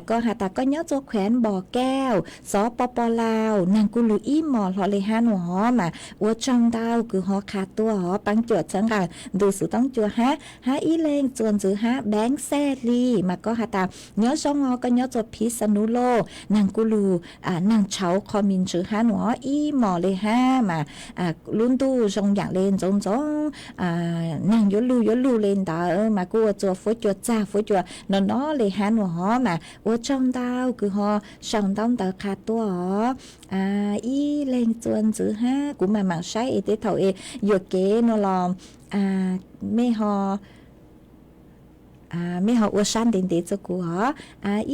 Koj has tas koj nyob txua khuev Npos Kauj, Xov Pos Pos Lauj, neeg kuj lug ib mos hlo le hab nua hov mas ua tsaug ntau kws ho qha tuaj hov Paab Cuam Txhawv Nqaws ntu xwv toob cua hab, hab ib leeg txuas ntxwv hab Npeeb Xaj Hli mas koj has tas nyob zoo os, koj nyob txua Phiv Xa Nuv Lauj, neeg kuj lug neeg tshauv qho me ntswv hab nua hov ib mos le hab mas lub ntuj zoo yaam le ntxoov ntxoov, neeg yuav lug yuav lug le ntawd mas kuj ua txua fuab cua txag fuab cua no no le hab nua hov mas ua tsaug ntau kws ho sau ntaub ntawv qha tuaj os. Ib leeg txuas ntxwv hab kuv mam maam saib es tej thaum es yuam kev nua los mej ho mej ho ua sab ntev ntev txug kuv os.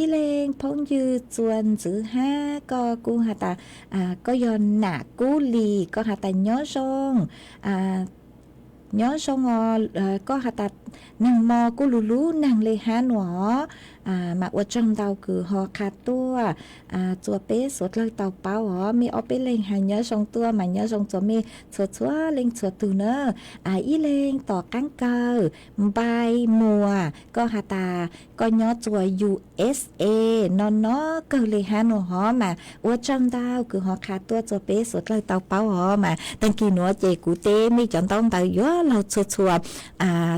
Ib leeg phooj ywg txuas ntxwv hab koj kuj has tas koj yog Nam Kub Lis, koj has tas nyob zoo, nyob zoo os, koj has tas neeg mos kuj lug hlub neeg le hab nua os. Mas ua tsaug ntau kws ho qha tuaj txua peb suav dlawg tau paub os. Mej ob peb leeg has nyob zoo tuaj mas nyob zoo txua mej txhua txhua leej txhua tug na. Ib leeg tom qaab kawg Npai Muas, koj has tas koj nyob txua U S A no no kawg le hab nua hov mas ua tsaug ntau kws ho qha tuaj txua peb suav dlawg tau paub os. Mas taag kis nuav ces kuv teb mej cov ntaub ntawv yuav laug txhua txhua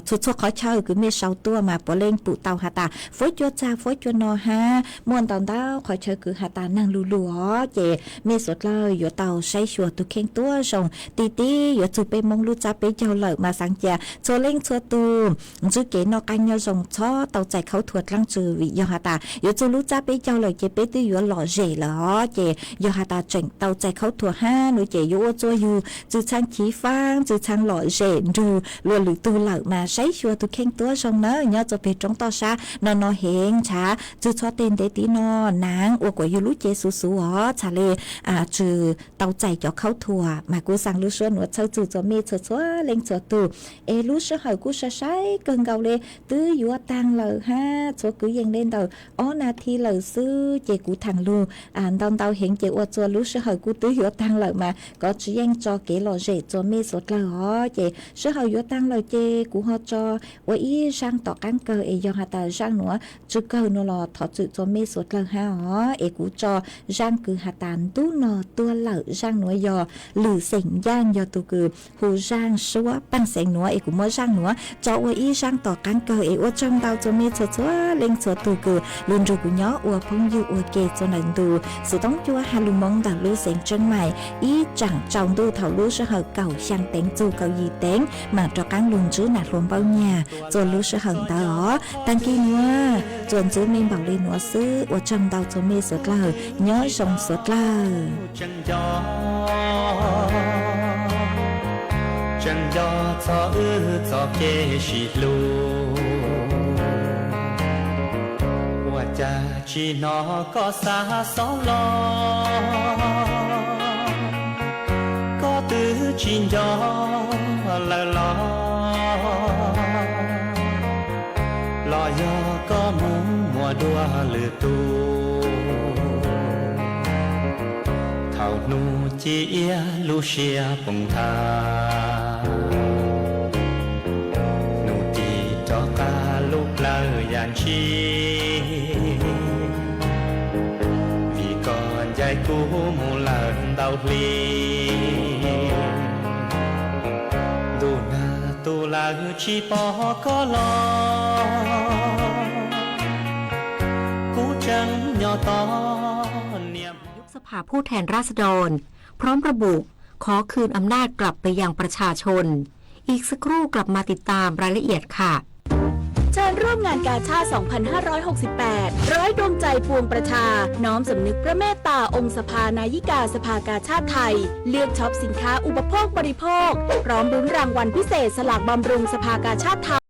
txhua txhua qhov chaw kws mej sau tuaj mas puav leej pum tau has tas fuab cua txag fuab cua no hab muaj ntau ntau qhov chaw kws has tas neeg lug lug os. Ces mej suav dlawg yuav tau saib xyuas tug kheej tuab zoo ti tib yuav txug peb Moob lub txab peb caug lawm mas xaav ca txhua leej txhua tug ntsib kev noj qaab nyob zoo txhob tau txais khaub thuas dlaab tsi vim yog has tas yuav txug lub txab peb caug lawm ces peb twb yuav lom zem lawm os. Ces yog has tas tseem tau txais khaub thuas hab nua ces yuav ua txua yug txwv txhab chiv faab txwv txhab lom zem nrug luas lwm tug lawm mas saib xyuas tug kheej tuab zoo nawb. Nyob txua peg roob toj sab no no heev ntshav txug txhob teg ntev tiv no naav ua kuas yug lub cev xuv xuv os txhad le tsi tau txais cov khaub thuas. Mas kuv xaa lub suab nuav txhawb txug txua mej txhua txhua leej txhua tug es lub sij hawm kuj sai sai kawg nkaus le, twb yuav taag lawm hab txhua kwv yees le ntawm ob nas this lawm xwb ces kuv thaam lug ntau ntau heev ces ua txua lub sij hawm kuj twb yuav taag lawm mas kov tsi yeej tso kev lom zem txua mej suav dlawg os. Ces sij hawm yuav taag lawm ces kuv ho tso ua ib zaaj tom qaab kawg es yog has tas zaaj nuav tsi kawg nua los thov txim txua mej suav dlawg hab os. Es kuv tso zaaj kws has tas ntub no tuag lawm, zaaj nuav yog lwm xeem ncaaj yog tug kws hu zaaj suab paaj xeev nuav es kuv muab zaaj nuav tso ua ib zaaj tom qaab kawg es ua tsaug ntau txua mej txhua txhua leej txhua tug kws lug nrug kuv nyob ua phooj ywg ua ke txua ntawm ntu xwv toob cua ha lug moov ntawm lub xeev Tseeb Maim ib tsaam tsaus ntuj thaum lub sij hawm kaum xyaa teev txug kaum yim teev mam rov qaab lug ntsib nam hluas Npauj Nyag txua lub sij hawm ntawd os. Taag kis nuav txuas ntxwv me npaum le nuav xwb, ua tsaug ntau txua mej suav dlawg, nyob zoo suav dlawg. Tseem nco txog wb txoj kev sib hlub, ua cas tsis hnov koj xa xob los, koj twb tsis nco lawm los, los yog koj mus muaj dua lwm tus. Thaum hnub ci iab lub siab poob tha, hnub tim rov qab lub plawv yam ntshis, vim koj ncaim kuv mus lawm ntau hli. Ntuj nag tu lawv tsis pom koj los, kuv tseem nyob tos niam.ยุบสภาผู้แทนราษฎร พร้อมระบุ ขอคืนอำนาจกลับไปยังประชาชน อีกสักครู่กลับมาติดตามรายละเอียดค่ะ เชิญร่วมงานกาชาด สองพันห้าร้อยหกสิบแปด ร้อยดวงใจปวงประชา น้อมสำนึกพระเมตตาองค์สภานายิกาสภากาชาดไทย เลือกช็อปสินค้าอุปโภคบริโภค พร้อมลุ้นรางวัลพิเศษสลากบำรุงสภากาชาดไทย